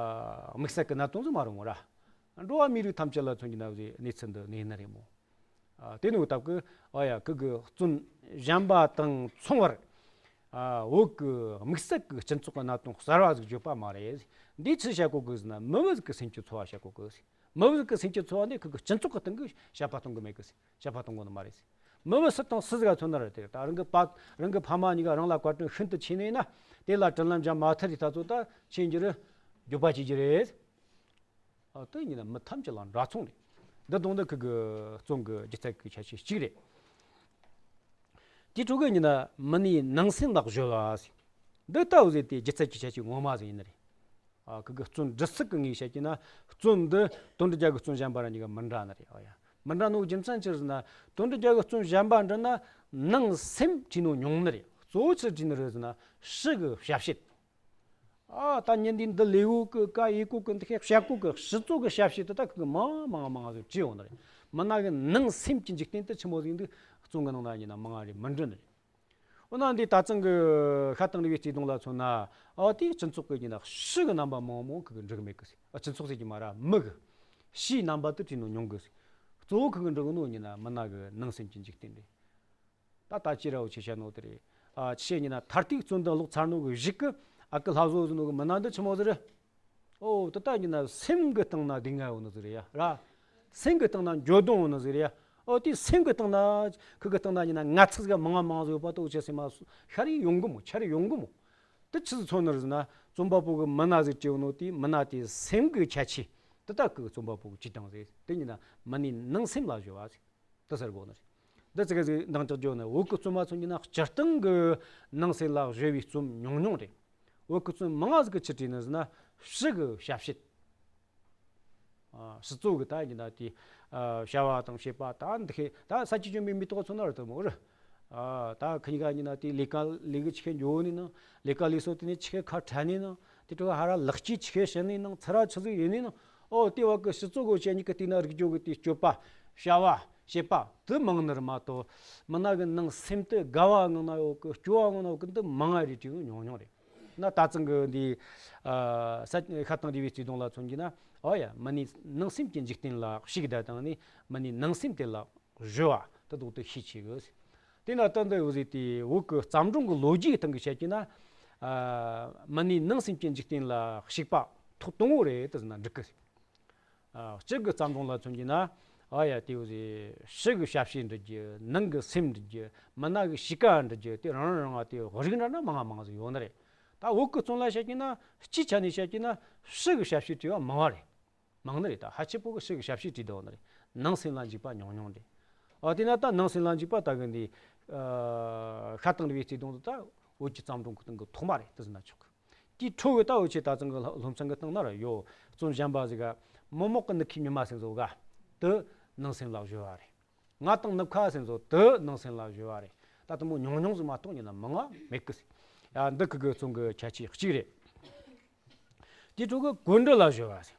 དམིགས་བསལ་གྱི་གནད་དོན་ཟིག་མ་རེད་མོ་ར། འགྲོ་བ་མིའི་རིགས་ཐམས་ཅད་ལ་མཚོན་གྱི་ན་གནས་ཚུལ་འདི་གནས་ནི་རེད་མོ། ཨ་དེ་ནི་འུ་ཐབས་ཀྱི་ཨ་ཡ་ཁུ་གི་བརྩོན་གཞན་པ་དང་མཚུངས་པར། ཨ་བོད་ཀྱི་དམིགས་བསལ་གྱི་སྤྱི་ཚོགས་ཀྱི་གནད་དོན་གསར་བ་ཟིག་བརྗོད་པ་མ་རེད། འདི་ཆི་བཤད་གོ་གི་ཟེར་ན་མི་བུ་ཟིག་གི་སེམས་ཀྱི་འཚོ་བ་བཤད་གོ་གི་ཟེར། མི་བུ་ཟིག་གི་སེམས་ཀྱི་འཚོ་བ་འདི་ཁུ་གི་སྤྱི་ཚོགས་ཀྱི་སྟེང་གི་དཔྱད་པ་གཏོང་གི་མེད་གི་ཟེར། དཔྱད་པ་གཏོང་གོ་ནི་མ་རེད་ཟེར། མི་བུ་སུ་དང་སུ་ཟིག་ག་མཚོན་ན་ར་དེ་རེད། ད་རང་གི་པ་རང་གི་ཕ་མ་གཉིས་ཀ་རང་ལ་བཀའ་དྲིན་ཤིན་ཏུ་ཆེ་ནས་ན་དེ་ལ་དྲིན་ལན་འཇལ་མ་ཐུབ་རེད། ད་ཚོ་ད་ཆེན་གྱི་རེད། འགྱོད་པ་བྱེད་ཀྱི་རེད། ཨ་དེ་ཡིན་ན་མི་ཐམས་ཅད་ལ་འདྲ་མཚུངས་རེད། འདི་དང་འདི་ཁུ་གི་རྩོམ་གི་སྒྱུ་རྩལ་གི་ཁྱད་ཆོས་གཅིག་རེད། དེ་ཕྲུ་གུ་ཡིན་ན་མི་སྣའི་ནང་སེམས་ལ་གཞོལ་བ་ཟེར། འདི་ལྟ་བུ་ཟེར་དེ་སྒྱུ་རྩལ་གྱི་ཁྱད་ཆོས་ངོ་མ་ཟིག་ཡིན་ནི་རེད། ཨ་ཁུ་གི་རྩོམ་འབྲི་ཚུལ་གི་ངོས་བཤད་ཀྱི་ན་རྩོམ་འདི་དོན་འགྲུབ་རྒྱལ་གི་རྩོམ་གཞན་པ་ར་གཉིས་ཀ་མི་འདྲ་ནི་རེད། ཨ་ཡ་མི་འདྲ་ནོ་རྒྱུ་མཚན་ཅི་ཟེར་ན། དོན་འགྲུབ་རྒྱལ་གི་རྩོམ་གཞན་པ་འདྲ་ན་ནང་སེམས་བྲིས་ནོ་ཉུང་ནི་རེད། གཙོ་བོ་ཆི་བྲིས་ནི་རེད་ཟེར་ན་ཕྱི་གི་བྱ་བྱེད། ཨ་ད་ཉིན་འདི་འདི་ལས་འོ་གི་ཀ་ཡེ་གོ་གི་འདི་ཁེ་བྱ་གོ་གི་ཕྱི་ཚོ་གི་བྱ་བྱེད་དེ་ད་ཁུ་གི་མང་མང་མང་ཟིག་བྲིས་ཡོང་ནི་རེད། མི་སྣ་གི་ནང་སེམས་ཀྱི་འཇིག་རྟེན་དེ་ཆི་མོ་ཟིག་འདུག་རྩོམ་གི་ནང་ན་ཡིན་ན་མང་རེད་མི་འདྲ་ནི་རེད། འོ་ན་འདི་ད་ཚང་གི་ཤ་དང་རི་བའི་བརྩེ་དུང་ལ་མཚོན་ན། ཨ་དེའི་སྤྱི་ཚོགས་གི་ཡིན་ན་ཕྱི་གི་རྣམ་པ་མང་མོ་ཁུ་གི་འགྲིག་མེད་གི་ཟིག་ཨ་སྤྱི་ཚོགས་ཟེར་གྱི་མ་ར་མི་གི་ཕྱིའི་རྣམ་པ་དེ་བྲིས་ནོ་ཉུང་གི་ཟིག་གཙོ་བོ་ཁུ་གི་འགྲིག་ནོ་ཡིན་ན་མི་སྣ་གི་ནང་སེམས་ཀྱི་འཇིག་རྟེན་རེད། ད་ལྟ་ཅི་ར་འུ་ཆེ་བཤད་ནོ་དེ་རེད། ཨ་ཆི་ཡིན་ན་མཐར་ཐུག་བརྩོན་འགྲུས་ལོག་ཚར་ནོ་གི་གཞུག་གི་ཨ་ཁུ་ལྷ་བཟོ་ཟེར་ནོ་གི་མི་སྣ་འདི་ཆི་མོ་ཟིག་རེད། ཨོ་དེ་ལྟ་ཡིན་ན་སེམས་གི་སྟེང་ན་སྡུག་བསྔལ་ཡོད་ནི་ཟིག་རེད་ཡ་ར། སེམས་གི་སྟེང་ན་འགྱོད་གདུང་ཡོད་ནི་ཟིག་རེད་ཡ། ཨོ་དེ་སེམས་གི་སྟེང་ན་ཁུ་གི་སྟེང་ན་ཡིན་ན་ངན་ཚིག་ཟིག་མང་ང་མང་ཟིག་ཡོད་པ་དེ་འུ་ཆེ་སེམས་མ་ཤར་རེ་ཡོང་གི་མོ་ཆར་རེ་ཡོང་གི་མོ། དེ་ཆི་ཟིག་མཚོན་ནི་རེད་ཟེར་ན་རྩོམ་པ་པོ་གི་མི་སྣ་ཟིག་བྲིས་ཡོད་ནོ་དེ་མི་སྣ་དེ་སེམས་གི་ཁྱད་ཆོས་དེ་ལྟ་ཁུ་གི་རྩོམ་པ་པོ་གི་བྲིས་སྟངས་ཟིག་དེ་ཡིན་ན་མི་སྣའི་ནང་སེམས་ལ་གཞོལ་བ་ཟིག་དེ་ཟེར་དགོས་ནི་རེད། འདི་ཙི་གེ་ཟིག་འདང་རྒྱག་རྒྱུ་ནི་བོད་ཀྱི་རྩོམ་པ་ཚོ་ཡིན་ན་སྤྱིར་བཏང་གི་ནང་སེམས་ལ་གཞོལ་བའི་རྩོམ་ཉུང་ཉུང་རེད། བོད་ཀྱི་རྩོམ་མང་ང་ཟིག་གི་ཆི་བྲིས་ནི་ཟེར་ན་ཕྱི་གི་བྱ་བྱེད། ཨ་ཕྱི་ཚོ་གི་ད་ཡིན་ན་དེ་ཨ་བྱ་བ་དང་བྱེད་པ་ད་འདི་ཁེ་ད་ས་སྐྱ་བཅུ་པའི་མེ་ཏོག་ཚོ་ན་རེད་དོ་མོ་རེད། ཨ་ད་ཁི་གཉིས་ཀ་ཡིན་ན་དེ་ལས་ཀ་ལས་གི་ཆི་ཁེ་འགྱོ་ནི་ནང་ལས་ཀ་ལས་སོ་དེ་ནས་ཆི་ཁེ་ཁ་བྲལ་ནི་ནང་དེ་ཕྲུ་གུ་ཧ་ར་ལག་སྐྱེས་ཆི་ཁེ་བྱེད་ནི་ནང་ཚུ་ར་ཆི་ཟིག་ཡིན་ནི་ནང་། ཨོ་དེ་བ་གི་སྤྱི་ཚོགས་གོ་ཆེ་གཉིས་ཀྱི་སྟེང་ན་རིག་རྒྱུ་གི་དེ་སྤྱོད་པ། བྱ་བ། བྱེད་པ་དེ་མང་ནི་རེད་མ་གཏོགས། མི་སྣ་གི་ནང་སེམས་དེ་དགའ་བ་ངང་ན་ཡོད་གི་སྐྱོ་བ་ངང་ན་ཡོད་གི་འདི་མང་ང་རེད་བྲིས་ཡོད་ཉུང་ཉུང་རེད། ན་ད་ཚང་གི་འདི་ཨ་ས་ཤ་དང་རི་བའི་བརྩེ་དུང་ལ་མཚོན་གྱི་ན་ཨོ་ཡ་མི་སྣའི་ནང་སེམས་ཀྱི་འཇིག་རྟེན་ལ་ཞིག་བསྡད་དང་ནི་མི་སྣའི་ནང་སེམས་དེ་ལ་གཞོལ་བ་དེ་དོག་ཏུ་ཤས་ཆེ་གི། དེ་ན་ད་འདི་འོ་ཟིག་དེ་བོད་ཀྱི་བརྩམས་སྒྲུང་གི་ལོ་རྒྱུས་སྟེང་གི་བཤད་ཀྱི་ན། ཨ་མི་སྣའི་ནང་སེམས་ཀྱི་འཇིག་རྟེན་ལ་ཞིག་པ་ཐོག་དང་པོ་རེད་དེ་ཟེར་ན་འགྲིག་གི། ཨ་སྤྱི་གི་བརྩམས་སྒྲུང་ལ་མཚོན་གྱི་ན། ཨ་ཡ་དེ་འོ་ཟིག་ཕྱི་གི་བྱ་བྱེད་འབྲི་རྒྱུ་ནང་གི་སེམས་འབྲི་རྒྱུ་མི་སྣ་གི་གཤིས་ཀ་འབྲི་རྒྱུ་དེ་རང་རང་རང་ང་དེ་རིགས་འདྲ་ན་མང་ང་མང་ཟིག་ཡོད་ནི་རེད། ད་བོད་ཀྱི་རྩོམ་ལ་བཤད་ཀྱི་ན་སྤྱིའི་ཆ་ནས་བཤད་ཀྱི་ན་ཕྱི་གི་བྱ་བྱེད་བྲིས་པ་མང་བ་རེད། མང་ནི་རེད། ད་ཕལ་ཆེར་བོད་གི་ཕྱི་གི་བྱ་བྱེད་བྲིས་བསྡད་ནི་རེད། ནང་སེམས་ལ་འཇིགས་པ་ཉུང་ཉུང་རེད། ཨ་དེ་ན་ད་ནང་སེམས་ལ་འཇིགས་པ་ད་གི་འདི་ཨ་ཤ་དང་རི་བའི་བརྩེ་དུང་དུ་ད་བོད་ཀྱི་བརྩམས་སྒྲུང་གི་སྟེང་གི་ཐོག་མ་རེད་དེ་ཟེར་ན་ཆོག་གི། དེའི་འཕྲོ་གི་ད་འུ་ཆོས་ད་ཚང་གི་སློབ་ཚན་གི་སྟེང་ན་ར་ཡོད། རྩོམ་གཞན་པ་ཟིག་ག་མི་མོག་གི་ནུ་ཁའི་ཉི་མ་ཟེར་ཟོ་ག་དེ་ནང་སེམས་ལ་གཞོལ་བ་རེད། ང་དང་ནུབ་ཁ་ཟེར་ཟོ་དེ་ནང་སེམས་ལ་གཞོལ་བ་རེད། ད་དེ་མོ་ཉུང་ཉུང་ཟིག་མ་གཏོགས་ཡིན་ན་མང་ང་མེད་གི་ཟེར། ཡ་འདི་ཁི་གི་རྩོམ་གི་ཁྱད་ཆོས་གཅིག་རེད། དེའི་འཕྲོ་གི་གོམས་འདྲིས་ལ་གཞོལ་བ་ཟེར།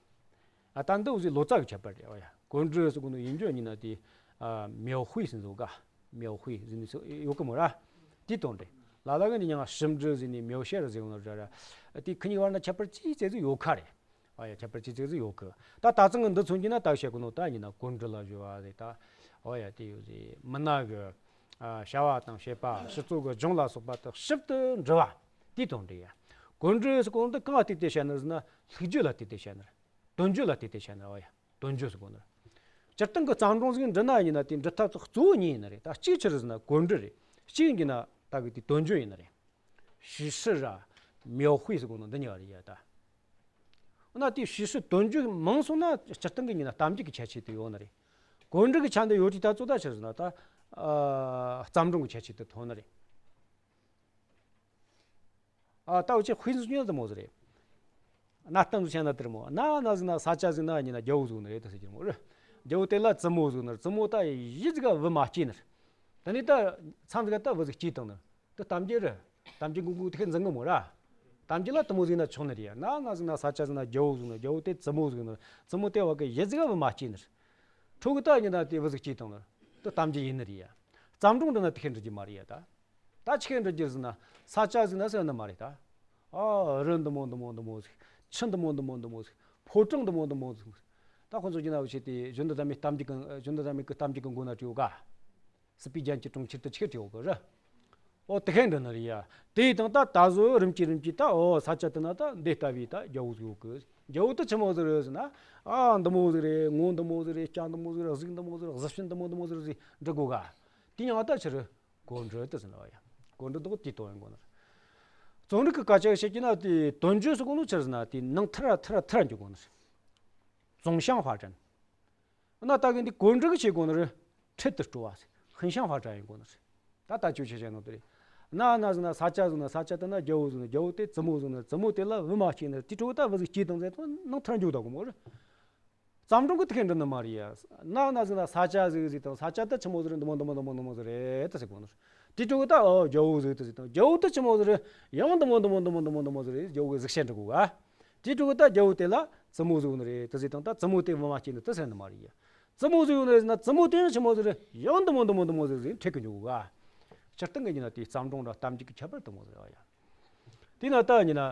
ཨ་ད་འདི་འུ་ཟིག་ལོ་ཙཱ་གི་ཁྱད་པར་རེད། ཨོ་ཡ་གོམས་འདྲིས་ཟེར་གོ་ནོ་ཡིན་རྒྱུ་ཡིན་ན་དེ་ཨ་描绘ཟེར་ཟོ་ག描绘ཟེར་ནི་ཡོད་གི་མོ་ར། དེའི་དོན་རེད། ལ་ལ་གི་འདི་ཉང་ང་ཞིབ་འབྲི་ཟེར་ནི་描写ཟེར་གོ་ནོ་ར་ར། དེ་ཁི་གཉིས་བར་ན་ཁྱད་པར་ཅི་ཙེ་ཟིག་ཡོད་ཁ་རེད། ཨོ་ཡ་ཁྱད་པར་ཅི་ཙིག་ཟིག་ཡོད་གི། ད་ད་ཚང་གི་འདི་མཚོན་གྱི་ན་ད་བཤད་གོ་ནོ་ད་ཡིན་ན་གོམས་འདྲིས་ལ་གཞོལ་བ་རེད་ད། ཨོ་ཡ་དེ་ཡོད་ཟེར། མི་སྣ་གི་ཨ་བྱ་བ་དང་བྱེད་པ་སྤྱི་ཚོགས་ཀྱི་ལྗོངས་ལ་སོགས་པ་དག་ཞིབ་ཏུ་འབྲི་བ་དེའི་དོན་རེད་ཡ། གོམས་འདྲིས་ཟེར་གོ་ནོ་འདི་གང་ལ་བལྟས་ཏེ་བཤད་ནི་ཟེར་ན་ལྷུག་བརྗོད་ལ་བལྟས་ཏེ་བཤད་ནི་རེད། དོན་བརྗོད་ལ་བལྟས་ཏེ་བཤད་ནི་རེད། ཨོ་ཡ་དོན་བརྗོད་ཟེར་གོ་ནི་རེད། སྤྱིར་བཏང་གི་བརྩམས་སྒྲུང་ཟིག་འབྲི་ན་ཡིན་ན་དེ་འབྲི་ཐབས་གཙོ་བོ་གཉིས་ཡིན་ནི་རེད། ད་གཅིག་ཆི་རེད་ཟེར་ན་གོམས་འདྲིས་རེད། གཅིག་ཡིན་གྱི་ན་ད་གི་དེ་དོན་བརྗོད་ཡིན་ནི་རེད། 叙事 ར་描绘 ཟེར་གོ་ནོ་འདི་གཉིས་ཀ་རེད་ཡ་ད། འོ་ན་དེའི་叙事 དོན་བརྗོད་མང་སོང་ན་སྤྱིར་བཏང་གི་ཡིན་ན་གཏམ་རྒྱུད་ཀྱི་ཁྱད་ཆོས་དེ་ཡོད་ནི་རེད། གོམས་འདྲིས་ཀྱི་ཆ་འདི་ཡོད་དུས་ད་གཙོ་ད་ཆི་རེད་ཟེར་ན་ད་ཨ་བརྩམས་སྒྲུང་གི་ཁྱད་ཆོས་དེ་ཐོན་ནི་རེད། ཨ་ད་འུ་ཆོས་དཔེ་མཚོན་ན་དེ་མོ་ཟིག་རེད། གནའ་གཏམ་ཟིག་བཤད་ན་དེ་རེད་མོ། གནའ་གནའ་ཟིག་ན་ས་སྐྱ་ཟིག་ན་ཡིན་ན་རྒྱལ་པོ་ཟིག་ནི་རེད་ད་ཟེར་གྱི་རེད་མོ། རྒྱལ་པོ་དེ་ལ་བཙུན་མོ་ཟིག་ནི་རེད། བཙུན་མོ་ད་ཡིད་ཟིག་ག་བུ་མ་སྐྱེས་ནི་རེད། དེ་ནས་ད་མཚམས་ཟིག་ག་ད་བུ་ཟིག་སྐྱེས་བཏང་ནི་རེད། དེ་གཏམ་རྒྱུད་རེད། གཏམ་རྒྱུད་མགོ་མགོ་དེ་ཁས་འཛིན་གི་མོ་ར། གཏམ་རྒྱུད་ལ་དེ་མོ་ཟིག་ན་ཆོག་ནི་རེད་ཡ། གནའ་གནའ་ཟིག་ན་ས་སྐྱ་ཟིག་ན་རྒྱལ་པོ་ཟིག་ནི་རེད། རྒྱལ་པོ་དེ་བཙུན་མོ་ཟིག་ནི་རེད། བཙུན་མོ་དེ་བ་གི་ཡིད་ཟིག་ག་བུ་མ་སྐྱེས་ནི་རེད། འཕྲོ་གི་ད་ཡིན་ན་དེ་བུ་ཟིག་སྐྱེས་བཏང་ནི་རེད། དེ་གཏམ་རྒྱུད་ཡིན་ནི་རེད་ཡ། བརྩམས་སྒྲུང་འདི་ན་དེ་ཁས་འབྲི་རྒྱུ་མ་རེད་ཡ་ད། ད་ཆི་ཁས་འབྲི་རྒྱུ་ཟེར་ན་ས་སྐྱ་ཟིག་ན་ཟེར་ནི་མ་རེད་ད། ཨ་རི་འདི་མོ་འདི་མོ་འདི་མོ་ཟིག་ཆུ་འདི་མོ་འདི་མོ་འདི་མོ་ཟིག་ཕོ་བྲང་འདི་མོ་འདི་མོ་ཟིག་ད་ཁོ་ཚོ་གྱི་ན་འུ་ཆོས་དེ་གཞོན་ནུ་བདག་མེད་གཏམ་རྒྱུད་ཀྱི་གཞོན་ནུ་བདག་མེད་ཀྱི་གཏམ་རྒྱུད་ཀྱི་མགོ་ན་བྲིས་ཡོད་ག་སྲིད་པའི་རྒྱན་གྱི་གྲོང་ཁྱེར་དུ་ཆི་ཁས་བྲིས་ཡོད་གི་རེད། ཨོ་དེ་ཁས་འབྲི་ནི་རེད་ཡ། དེ་ཡི་དང་ད་ད་གཟོད་རིམ་གྱིས་རིམ་གྱིས་ད་ཨོ་ས་སྐྱ་དེ་ན་ད་འདི་ལྟ་བུའི་ད་རྒྱལ་པོ་ཟིག་ཡོད་གི། རྒྱལ་པོ་དེ་ཆི་མོ་ཟིག་རེད་ཟེར་ན། ཨ་འདི་མོ་ཟིག་རེད། ངོ་འདི་མོ་ཟིག་རེད། སྐྱ་འདི་མོ་ཟིག་རེད། གཟུགས་འདི་མོ་ཟིག་རེད། གཟི་བྱིན་འདི་མོ་འདི་མོ་ཟིག་རེད་ཟེར་འབྲི་དགོས་ག་དེ་ཡང་ད་ཆི་རེད། གོམས་འདྲིས་དེ་ཟེར་ན་བ་ཡ། གོམས་འདྲིས་དེ་གོ་དེའི་དོན་ཡིན་དགོས་ནི་རེད། རྩོམ་རིག་གི་སྐད་ཆ་བཤད་ཀྱི་ན་དེ་དོན་བརྗོད་ཟེར་གོ་ནོ་ཆི་རེད་ཟེར་ན་དེ་ནང་ཐར་ར་ཐར་ར་ཐར་ར་འཇུག་དགོས་ནི་རེད། 纵向发展། ན་ད་གི་འདི་གོམས་འདྲིས་གི་བྱེད་དགོས་ནི་རེད། འཕྲལ་དུ་སྤྲོ་བ་ཟེར། 横向发展 ཡིན་དགོས་ནི་རེད། ད་ལྟ་ཆོས་ཆ་བཤད་ནོ་དེ་རེད། གནའ་གནའ་ཟིག་ན་ས་སྐྱ་ཟིག་ན་ས་སྐྱ་དེ་ན་རྒྱལ་པོ་ཟིག་ན་རྒྱལ་པོ་དེ་བཙུན་མོ་ཟིག་ན་བཙུན་མོ་དེ་ལ་བུ་མ་སྐྱེས་ནི་རེད། དེ་འཕྲོ་ད་བུ་ཟིག་སྐྱེས་དང་ཟེར་དང་ནང་ཐར་འཇུག་ད་གོ་མོ་རེད། བརྩམས་སྒྲུང་གི་དེ་ཁས་འབྲི་ནི་མ་རེད་ཡ། གནའ་གནའ་ཟིག་ན་ས་སྐྱ་ཟིག་ཟིག་དང་ས་སྐྱ་དེ་ཆི་མོ་ཟིག་རེད། འདི་མོ་འདི་མོ་འདི་མོ་འདི་མོ་ཟིག་རེད་དེ་ཟེར་གོ་ནི་རེད། དེ་འཕྲོ་ད་ཨོ་རྒྱལ་པོ་ཟིག་དེ་ཟིག་དང་རྒྱལ་པོ་དེ་ཆི་མོ་ཟིག་རེད། ཡང་འདི་མོ་འདི་མོ་འདི་མོ་འདི་མོ་འདི་མོ་ཟིག་རེད། རྒྱལ་པོ་གི་གཟུགས་བྱད་འབྲི་གོ་ག་དེའི་འཕྲོ་གི་ད་རྒྱལ་པོ་དེ་ལ་བཙུན་མོ་ཟིག་ཡོད་ནི་རེད་དེ་ཟེར་དང་ད་བཙུན་མོ་དེ་བུ་མ་སྐྱེས་ནི་དེ་ཟེར་ནི་མ་རེད་ཡ། བཙུན་མོ་ཟིག་ཡོད་ནི་རེད་ཟེར་ན་བཙུན་མོ་དེ་ཡང་ཆི་མོ་ཟིག་རེད། ཡང་འདི་མོ་འདི་མོ་འདི་མོ་ཟིག་ཟེར་འཕྲད་གི་འཇུག་ག་སྤྱིར་བཏང་གི་ཡིན་ན་དེ་བརྩམས་སྒྲུང་དང་གཏམ་རྒྱུད་ཀྱི་ཁྱད་པར་དེ་མོ་ཟིག་རེད་ཡ། དེ་ན་ད་ཡིན་ན་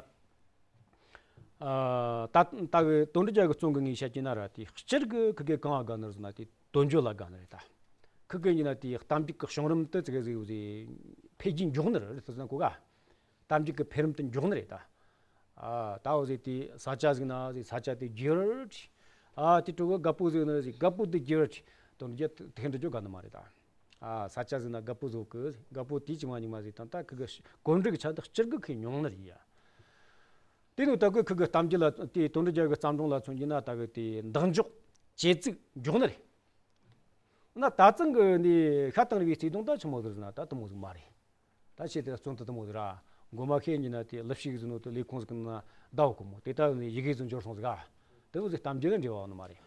ད་ད་གི་དོན་གྲུབ་རྒྱལ་གི་རྩོམ་གི་ངས་བཤད་ཀྱི་ན་ར་དེ་སྤྱིར་གི་ཁི་གེ་གང་ལ་དགའ་ནི་རེད་ཟེར་ན་དེ་དོན་བརྗོད་ལ་དགའ་ནི་རེད་ད། ཁི་གེ་ཡིན་ན་དེ་གཏམ་རྒྱུད་ཀྱི་བྱུང་རིམ་དེ་ཙི་གེ་ཟིག་ཟིག་འཕེལ་རྒྱས་འཇུག་ནི་རེད་ཟེར་ན་གོ་ག་གཏམ་རྒྱུད་ཀྱི་འཕེལ་རིམ་དེ་མགྱོགས་ནི་རེད་ད། ཨ་ད་འོ་ཟེར་དེ་ས་སྐྱ་ཟིག་ན་ཟེར་ས་སྐྱ་དེ་རྒྱས་ར་ཁྲིད། ཨ་དེ་འཕྲོ་གི་རྒད་པོ་ཟིག་ན་ཟེར་རྒད་པོ་དེ་རྒྱས་ར་ཁྲིད། དོན་རྒྱུ་དེ་འདྲ་བརྗོད་ག་ནི་མ་རེད་ད། ཨ་ས་སྐྱ་ཟིག་ན་རྒད་པོ་ཟིག་གི་རྒད་པོ་དེ་ཅི་མ་ཉི་མ་ཟིག་དང་ད་ཁི་གི་གོམས་འདྲིས་ཀྱི་ཆ་དེ་སྤྱིར་གི་ཁི་ཉུང་ནི་རེད་ཡ། དེ་ནས་ད་གི་ཁི་གི་གཏམ་རྒྱུད་ལ་དེ་དོན་གྲུབ་རྒྱལ་གི་བརྩམས་སྒྲུང་ལ་མཚོན་རྒྱུ་ན་ད་གི་དེ་འདེགས་འཇོག་བྱེད་ཚིག་མགྱོགས་ནི་རེད། ན་ད་ཚང་གི་ནི་ཤ་དང་རི་བའི་བརྩེ་དུང་ད་ཆི་མོ་ཟིག་ཟེར་ན་ད་དེ་མོ་ཟིག་མ་རེད། ད་ཆེ་དེ་རྩོམ་དེ་དེ་མོ་ཟིག་ར། མགོ་མ་ཤེས་ཉིན་ན་དེ་ལི་ཤི་གི་ཟིག་ནོ་དེ་ལས་ཁུངས་ཟིག་ན་ཟླ་བ་གོ་མོ་དེ་ལྟ་ནི་ཡི་གེ་ཟིག་འབྱོར་སོང་ཟིག་ག་དེ་བོ་ཟིག་གཏམ་རྒྱུད་ལ་འབྲེལ་བ་ཡོད་ནི་མ་རེད།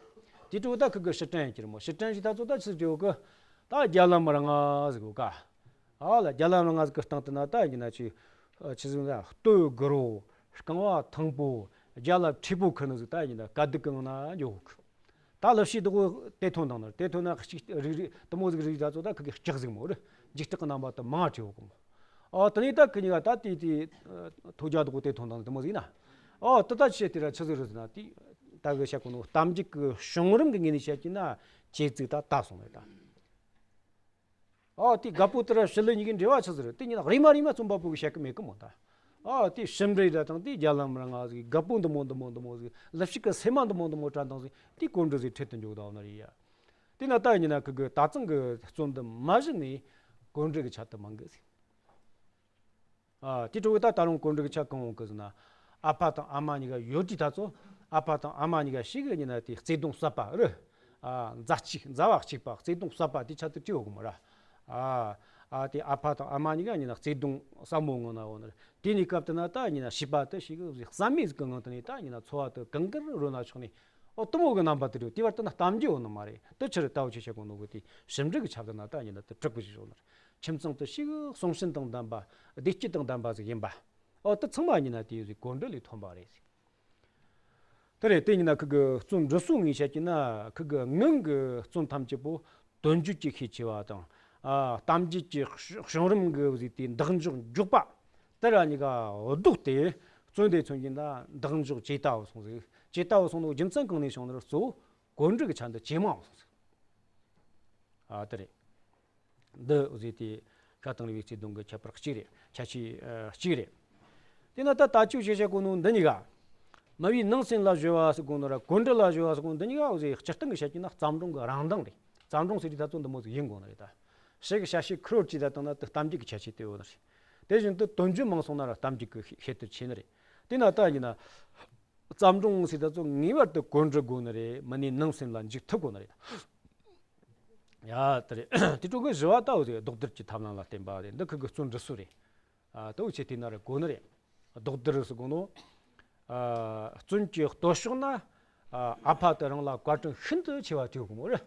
དེ་འཕྲོ་ད་ཁི་གི་ཕྱིར་དྲན་ཡིན་གྱི་རེད་མོ། ཕྱིར་དྲན་ཞིག་ད་ཚོ་ད་ཆི་ཟིག་བྲིས་ཡོད་གི་ད་རྒྱ་ལམ་རིང་ང་ཟིག་ཡོད་ག་ཨ་ལ་རྒྱ་ལམ་རིང་ང་ཟིག་གི་སྟེང་དུ་ན་ད་ཡིན་ན་ཆི་ཆི་ཟིག་ན་སྟོད་དགུ་རོ། རྐང་བ་ཐང་པོ། རྒྱ་ལ་མཁྲེགས་པོ་ཁུར་ནི་ཟིག་ད་ཡིན་ན་དཀའ་སྡུག་གི་ངང་ན་འགྱོ་གི་ད་ལི་ཤི་དེ་གོ་དེ་ཐོན་དང་ནི་དེ་ཐོན་ན་གཅིག་རིག་རིག་དེ་མོ་ཟིག་རིག་ད་ཚོ་ད་ཁི་གི་ལྕགས་ཟིག་མོ་རེད། འཇིགས་སྐྲག་གི་རྣམ་པ་དེ་མང་བྲིས་ཡོད་གི་མོ། ཨོ་དེ་ནས་ད་ཁི་གཉིས་ཀ་ད་དེ་དེ་ཐོ་རྒྱལ་དེ་གོ་དེ་ཐོན་དང་དེ་མོ་ཟིག་ན། ཨོ་དེ་ད་ཆི་དེ་ར་ཆི་ཟིག་རེད་ཟེར་ན་དེ་ད་གི་བཤད་གོ་ནོ་གཏམ་རྒྱུད་ཀྱི་བྱུང་རིམ་གི་ངོས་ནས་བཤད་ཀྱི་ན་བྱེད་ཚིག་ད་ད་སོང་རེད་ད། ཨོ་དེ་རྒད་པོ་དེ་ར་ཞི་ལི་གཉིས་ཀྱི་འབྲེལ་བ་ཆི་ཟིག་རེད། དེ་གཉིས་ན་རེ་མ་རེ་མ་རྩོམ་པ་པོ་གི་བཤད་གི་མེད་གི་མོ་ད། ཨོ་དེ་ཞི་འབྲི་ར་དང་དེ་རྒྱ་ལམ་རིང་ང་ཟིག་རྒད་པོ་འདི་མོ་འདི་མོ་འདི་མོ་ཟིག་ལི་ཤི་གི་སེམས་མ་འདི་མོ་འདི་མོ་དྲན་དང་ཟིག་དེ་གོམས་འདྲིས་ཟིག་འཕྲལ་དུ་འཇུག་ད་ནི་རེད་ཡ། དེ་ན་ད་ཡིན་ན་ཁི་གི་ད་ཚང་གི་རྩོམ་འདི་མ་གཞི་ནས་གོམས་འདྲིས་གི་ཆ་དུ་མང་གི་ཟིག་ཨ་དེ་འཕྲོ་གི་ད་ད་རུང་གོམས་འདྲིས་ཀྱི་ཆ་གང་ཡོང་གི་ཟེར་ན། ཨ་ཕ་དང་ཨ་མ་གཉིས་ཀ་ཡོད་དུས་ད་ཚོ། ཨ་ཕ་དང་ཨ་མ་གཉིས་ཀ་ཞིག་གི་ཉིན་ན་དེ་བརྩེ་དུང་ཟབ་པ་རེད། ཨ་མཛའ་གཅིག་མཛའ་བ་གཅིག་པ་བརྩེ་དུང་ཟབ་པ་དེ་ཆ་དུ་བྲིས་ཡོད་གི་མོ་ར། ཨ་ ཨ་དེ་ཨ་ཕ་དང་ཨ་མ་གཉིས་ཀ་ཡིན་ན་བརྩེ་དུང་ཟབ་མོ་ངང་ན་འོ་ན་རེད། དེ་ནས་སྐབས་དེ་ན་ད་ཡིན་ན་བྱིས་པ་དེ་ཞིག་གི་བསམ་མེད་ཟིག་གི་ངང་དུ་ནས་ད་ཡིན་ན་འཚོ་བ་དེ་གང་དགར་རོལ་ན་ཆོག་ནས། ཨོ་དེ་མོ་གི་རྣམ་པ་དེ་རེད། དེ་བར་དུ་ན་གཏམ་རྒྱུད་འོ་ནི་མ་རེད། དེ་ཕྱིར་ལྟ་བུ་ཆེ་ཆེ་གོ་ནོ་གི་དེ་ཞིབ་འབྲི་གི་ཆ་དེ་ན་ད་ཡིན་ན་དེ་དྲག་པོ་ཞིག་ཡོད་ནི་རེད། ཁྱིམ་ཚང་དེ་ཞིག་གསུང་བྱིན་དང་ལྡན་པ་བདེ་སྐྱིད་དང་ལྡན་པ་ཟིག་ཡིན་པ། ཨོ་དེ་ཚང་མ་ཡིན་ན་དེ་ཟིག་གོ་འདྲི་ལས་ཐོན་པ་རེད་ཟིག། དེ་རེད། དེ་ཡིན་ན་ཁུ་གི་རྩོམ་འབྲི་སྲོལ་ངོས་བཤད་ཀྱི་ན་ཁུ་གི་ངང་གི་རྩོམ་ཐམས་ཅད་པོ་དོན་བརྗོད་ཀྱི་ཤས་ཆེ་བ་དང་། ཨ་གཏམ་རྒྱུད་ཀྱི་བྱུང་རིམ་གྱི་ཟིག་དེ་འདེགས་འཇོག་མགྱོགས་པ་དེ་ར་གཉིས་ཀ་ལྡོག་སྟེ་རྩོམ་དེ་མཚོན་གྱི་ན་འདེགས་འཇོག་ཇེ་དལ་བ་སོང་ཟིག། ཇེ་དལ་བ་སོང་ནོ་རྒྱུ་མཚན་གང་ནས་བྱུང་ན་གཙོ་བོ་གོ་འདྲི་གི་ཆ་འདི་ཇེ་མང་བ་སོང་ཟིག། ཨ་དེ་རེད། འདི་ཟེར་ཏེ་ཤ་དང་རི་བའི་བརྩེ་དུང་གི་ཁྱད་པར་གཅིག་རེད། ཁྱད་ཆོས་ཨ་གཅིག་རེད། དེ་ན་ད་ལྟ་ཅིག་བཤད་བྱ་གོ་ནོ་འདི་གཉིས་ཀ། སྨྲ་བའི་ནང་སེམས་ལ་གཞོལ་བ་ཟེར་གོ་ནོ་ར་གོ་འདྲི་ལ་གཞོལ་བ་ཟེར་གོ་ནོ་འདི་གཉིས་ཀ་འོ་ཟེར་སྤྱིར་བཏང་གི་བཤད་ཀྱི་ན་བརྩམས་སྒྲུང་གི་རང་མདངས་རེད། བརྩམས་སྒྲུང་ཟེར་དུས་ད་ཚོ་འདི་མོ་ཟིག་ཡིན་དགོས་ནི་རེད་ད། ཞིག་གི་བྱ་བྱེད་ཁུར་བོར་བྱས་ད་བཏང་ན་དེ་གཏམ་རྒྱུད་ཀྱི་ཁྱད་ཆོས་དེ་ཡོད་ནི་རེད། དེ་བཞིན་དུ་དོན་བརྗོད་མང་སོང་ན་ར་གཏམ་རྒྱུད་ཀྱི་ཤེད་དེ་ཆེ་ནི་རེད། དེ་ན་ད་ཡིན་ན། བརྩམས་སྒྲུང་ཟེར་ད་ཚོ་ངེས་པར་དུ་གོ་འདྲི་དགོས་ནི་རེད། མི་སྣའི་ནང་སེམས་ལ་འཇུག་ཐུབ་དགོས་ནི་རེད། ཡ་དེ་རེད། དེ་ཕྲུ་གུ་བཞི་བ་ལྟ་བུ་དེ་ལྡོག་བསྡུར་གྱི་ཐབས་ལམ་ལ་བརྟེན་པ་རེད། འདི་ཁུ་གི་རྩོམ་འབྲི་སྲོལ་རེད། ཨ་ལྟ་བུ་ཆེ་དེ་ན་རེ་གོ་ནི་རེད། ལྡོག་བསྡུར་ཟེར་གོ་ནོ། ཨ་རྩོམ་གྱི་སྟོད་ཕྱོགས་ན་ཨ་ཨ་ཕ་དེ་རང་ལ་བཀའ་དྲིན་ཤིན་ཏུ་ཆེ་བ་དེ་གོ་མོ་རེད།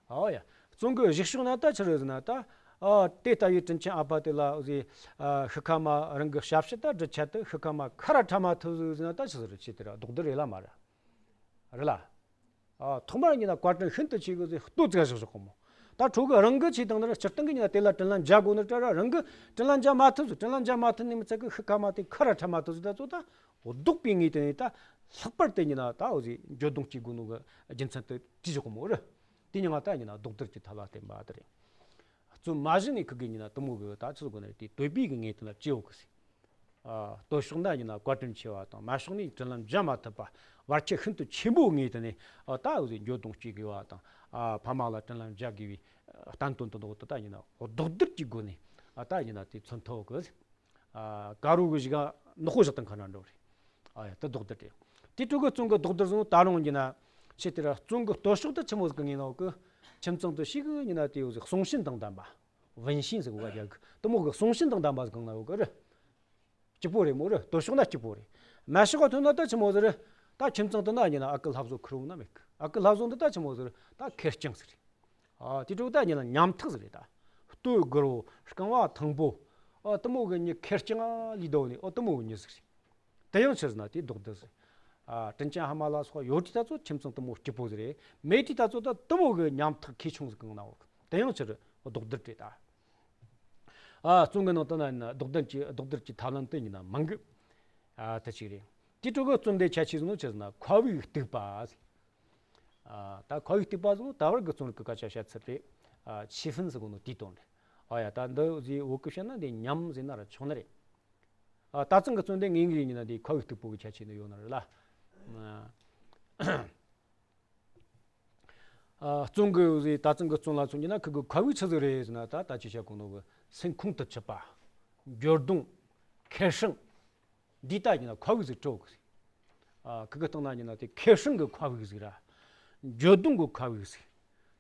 ཨོ་ཡ། རྩོམ་གྱི་གཞུག་ཕྱོགས་ན་ད་ཆི་རེད་ཟེར་ན་ད། ཨ་དེ་ལྟ་བུའི་དྲིན་ཆེན་ཨ་ཕ་དེ་ལ་ཟེར། ཨ་ཤི་ཁ་མ་རང་གི་ཞབས་ཕྱི་ད་སྒྲུབ་ཆ་དེ་ཤི་ཁ་མ་ཁ་ར་ཁྲ་མ་ཐུབ་ཟེར་ན་ད་ཆི་ཟེར་ཆེ་དེ་ར་ལྡོག་བསྡུར་རེད་ལ་མ་རེད། རེད་ལ། ཨ་ཐོག་མར་ཡིན་ན་བཀའ་དྲིན་ཤིན་ཏུ་ཆེ་གི་ཟེར་ལྟོས་ཙིག་བཞག་བཞག་གོ་མོ། ད་ཕྲུ་གུ་རང་གི་ཆེ་དང་ནི་སྤྱིར་བཏང་གི་ཡིན་ན་དེ་ལ་དྲིན་ལན་འཇལ་དགོས་ནི་ད་ར་རང་གི་དྲིན་ལན་འཇལ་མ་ཐུབ་ཟེར། དྲིན་ལན་འཇལ་མ་ཐུབ་ནི་མི་ཚད་གི་ཤི་ཁ་མ་དེ་ཁ་ར་ཁྲ་མ་ཐུབ་ཟེར། ད་ཚོ་ད་ལྡོག་པའི་ངོས་དེ་ནས་ད་ལྷག་པར་དུ་ཡིན་ན་ད་འོ་ཟེར་འགྱོད་གདུང་སྐྱེ་དགོས་ནོ་གི་རྒྱུ་མཚན་དེ་བྲིས་བཞག་གོ་མོ་རེད། དེ་ཉིན་ང་ད་ཡིན་ན་ལྡོག་བསྡུར་གྱི་ཐབས་ལ་བརྟེན་པ་དེ་རེད། རྩོམ་མ་གཞི་ནས་ཁུ་གི་ཡིན་ན་དེ་མོ་གི་ད་ཆི་ཟེར་དགོས་ནི་རེད། དེ་དོད་པའི་གི་ངོས་དེ་ལ་བྲིས་ཡོད་གི་ཟེར། ཨ་སྟོད་ཕྱོགས་ན་ཡིན་ན་བཀའ་དྲིན་ཆེ་བ་དང་། སྨད་ཕྱོགས་ནས་དྲིན་ལན་འཇལ་མ་ཐུབ་པ། བར་ཁྱད་ཤིན་ཏུ་ཆེན་པོའི་ངོས་དེ་ནས་ཨ་ད་འོ་ཟེར་འགྱོད་གདུང་སྐྱེ་དགོས་པ་དང་། ཨ་ཕ་མ་ལ་དྲིན་ལན་འཇལ་དགོས་པའི་བསྟན་དོན་དུ་འདུག་ད་ཡིན་ན་ལྡོག་བསྡུར་གྱི་སྒོ་ནས་ཨ་ད་ཡིན་ན་དེ་མཚོན་ཐུབ་གི་ཟེར། ཨ་དཀར་པོ་གི་གཞུག་ག་ནག་པོ་བཞག་སྟངས་ཁ་འདྲ་འདྲ་བོ་རེད། ཨ་ཡ་ད་ལྡོག་བསྡུར་རེད། དེ་ཕྲུ་གུ་རྩོམ་གི་ལྡོག་བསྡུར་ཟེར་ནོ་ད་རུང་ཡིན་ན་ཆེ་དེ་ར་རྩོམ་གི་སྟོད་ཕྱོགས་དེ་ཆི་མོ་ཟིག་གི་ངོས་ནོ་གི། ཁྱིམ་ཚང་དེ་ཞིག་གི་ཡིན་ན་དེ་འོ་ཟེར་གསུང་བྱིན་དང་ལྡན་པ། བུན་ཤིང་ཟེར་གོ་ག་རྒྱ་གི་དེ་མོ་གི་གསུང་བྱིན་དང་ལྡན་པ་ཟིག་གང་ན་ཡོད་གི་རེད། སྐྱིད་པོ་རེད་མོ་རེད། སྟོད་ཕྱོགས་ན་སྐྱིད་པོ་རེད། སྨད་ཕྱོགས་ག་ཐོན་ན་ད་ཆི་མོ་ཟིག་རེད། ད་ཁྱིམ་ཚང་དེ་ན་ཡིན་ན་ཨ་ཁུ་ལྷ་བཟོ་ཁེར་རོ་ན་མེད་གི། ཨ་ཁུ་ལྷ་བཟོ་འདི་ད་ཆི་མོ་ཟིག་རེད། ད་ཁེར་རྐྱང་ཟིག་རེད། ཨ་དེ་ཕྲུ་གུ་ད་ཡིན་ན་ཉམ་ཐག་ཟིག་རེད་ད། ལྟོས་དགོད་རོ་རྐང་པ་ཐང་པོ། ཨ་དེ་མོ་གི་མྱི་ཁེར་རྐྱང་ལི་དོ་ནི་ཨོ་དེ་མོ་གི་མྱི་ཟིག་རེད། དེ་ཡང་ཕྱིར་ན་དེ་ལྡོག་བསྡུར་ཟེར། ཨ་དྲིན་ཅན་ཕ་མ་ལ་སོགས་ཡོད་དུས་ད་ཚོ་ཁྱིམ་ཚང་དེ་མོ་སྐྱིད་པོ་ཟིག་རེད། མེད་དུས་ད་ཚོ་ད་དེ་མོ་གི་ཉམ་ཐག་ཁེ་ཆུང་ཟིག་གང་ན་འོག་དེ་ཡང་ཕྱིར་ལྡོག་བསྡུར་བྲིས་ད། ཨ་རྩོམ་གི་ནང་དུ་ན་ཡིན་ན་ལྡོག་བསྡུར་གྱི་ལྡོག་བསྡུར་གྱི་ཐབས་ལམ་དེ་ཡིན་ན་མང་གི། ཨ་དེ་གཅིག་རེད། དེ་ཕྲུ་གུ་རྩོམ་དེ་ཁྱད་ཆོས་ཟིག་ནོ་ཕྱིར་ན་ཁ་བའི་གཏུག་པ་ཟེར། ཨ་ད་ཁ་བའི་གཏུག་པ་ཟེར་ནོ་ད་བར་གི་རྩོམ་རིག་གི་སྐད་ཆ་བཤད་ཚུལ་རེད། ཨ་ཆི་ཧྥིན་ཟེར་གོ་ནོ་དེའི་དོན་རེད། ཨ་ཡ་ད་འདི་ཟེར་བོད་གི་བཤད་ན་འདི་ཉམས་ཟེར་ན་ར་ཆོག་ནི་རེད། ཨ་ད་ཚང་གི་རྩོམ་དེ་ངེས་ངེས་ཡིན་ན་འདི་ཁ་བའི་གཏུག་པོ་གི་ཁྱད་ཆོས་ནི་ཡོད་ནི་རེད་ལ། ཨ་རྩོམ་གི་ཟེར་ད་ཚང་གི་རྩོམ་ལ་མཚོན་གྱི་ན་ཁུ་གི་ཁ་བའི་ཆི་ཟིག་རེད་ཟེར་ན་ད་ད་ཅི་བྱ་གོ་ནོ་གི་སེམས་ཁོང་དུ་ཆུད་པ། འགྱོད་གདུང་། ཁེར་ཧྲང་། འདི་ལྟ་ཡིན་ན་ཁ་བའི་ཟིག་སྤྲོ་གི་ཟིག། ཨ་ཁུ་གི་སྟེང་ན་ཡིན་ན་དེ་ཁེར་ཧྲང་གི་ཁ་བའི་ཟིག་ར། འགྱོད་གདུང་གི་ཁ་བའི་ཟིག།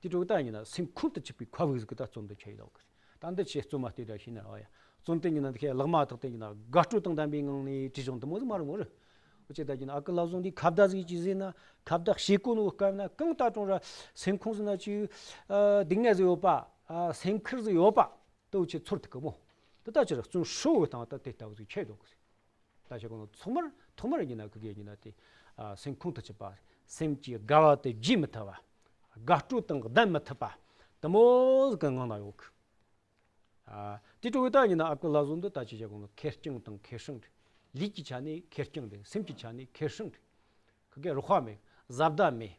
དེ་འཕྲོ་ད་ཡིན་ན་སེམས་ཁོང་དུ་ཆུད་པའི་ཁ་བའི་ཟིག་གི་ད་རྩོམ་དུ་ཁྱེར་ཡོད་གི་ཟིག། ད་འདི་ཆེ་རྩོམ་མ་བལྟས་ད་ཤེས་ན་ཨ་ཡ། རྩོམ་དེ་ཡིན་ན་འདི་ཁའི་ལག་མ་ཐག་དེ་ཡིན་ན་དགའ་སྤྲོ་དང་ལྡན་པའི་ངང་ནས་བྲིས་བྱུང་དུ་མོ་ཟིག་མ་རུང་མོ་རེད། འུ་ཅེ་ད་ཡིན་ན་ཨ་ཁུ་ལྷ་བཟང་འདི་ཁ་བརྡ་ཟིག་ཅིག་ཟེར་ན་ཁ་བརྡ་བྱེད་གོ་ནོ་སྐབས་ན་གང་ལྟ་གྲོང་ར་སེམས་ཁོང་ཟིག་ན་ཅིག་ཨ་སྡུག་བསྔལ་ཟིག་ཡོད་པ། ཨ་སེམས་ཁུར་ཟིག་ཡོད་པ། ད་འུ་ཅེ་ཚོར་ཐུབ་གི་མོ། དེ་ད་ཅི་ར་རྩོམ་ཧྲིལ་བོ་བཏང་ད་དེ་ལྟ་བུ་ཟིག་ཆད་འདུག་གི་ཟིག། ད་ཆ་གོ་ནོ་ཚང་མར་ཐོག་མར་ཡིན་ན་ཁུ་གེ་ཡིན་ན་དེ་ཨ་སེམས་ཁོང་དུ་ཆུད་པ། སེམས་ཀྱི་དགའ་བ་དེ་བརྗེད་མི་ཐུབ་པ། དགའ་སྤྲོ་དང་ལྡན་མི་ཐུབ་པ། དེ་མོ་ཟིག་གི་ངང་ན་ཡོད་གི། ཨ་དེ་འཕྲོ་གི་ད་ཡིན་ན་ཨ་ཁུ་ལྷ་བཟང་འདི་ད་ཅི་བྱ་གོ་ནོ་ཁེར་རྐྱང་དང་ཁེར་ཧྲང་རེད། ལུས་ཀྱི་ཆ་ནས་ཁེར་རྐྱང་རེད། སེམས་ཀྱི་ཆ་ནས་ཁེར་ཧྲང་རེད། ཁུ་གེ་རོགས་པ་མེད། བཟའ་ཟླ་མེད།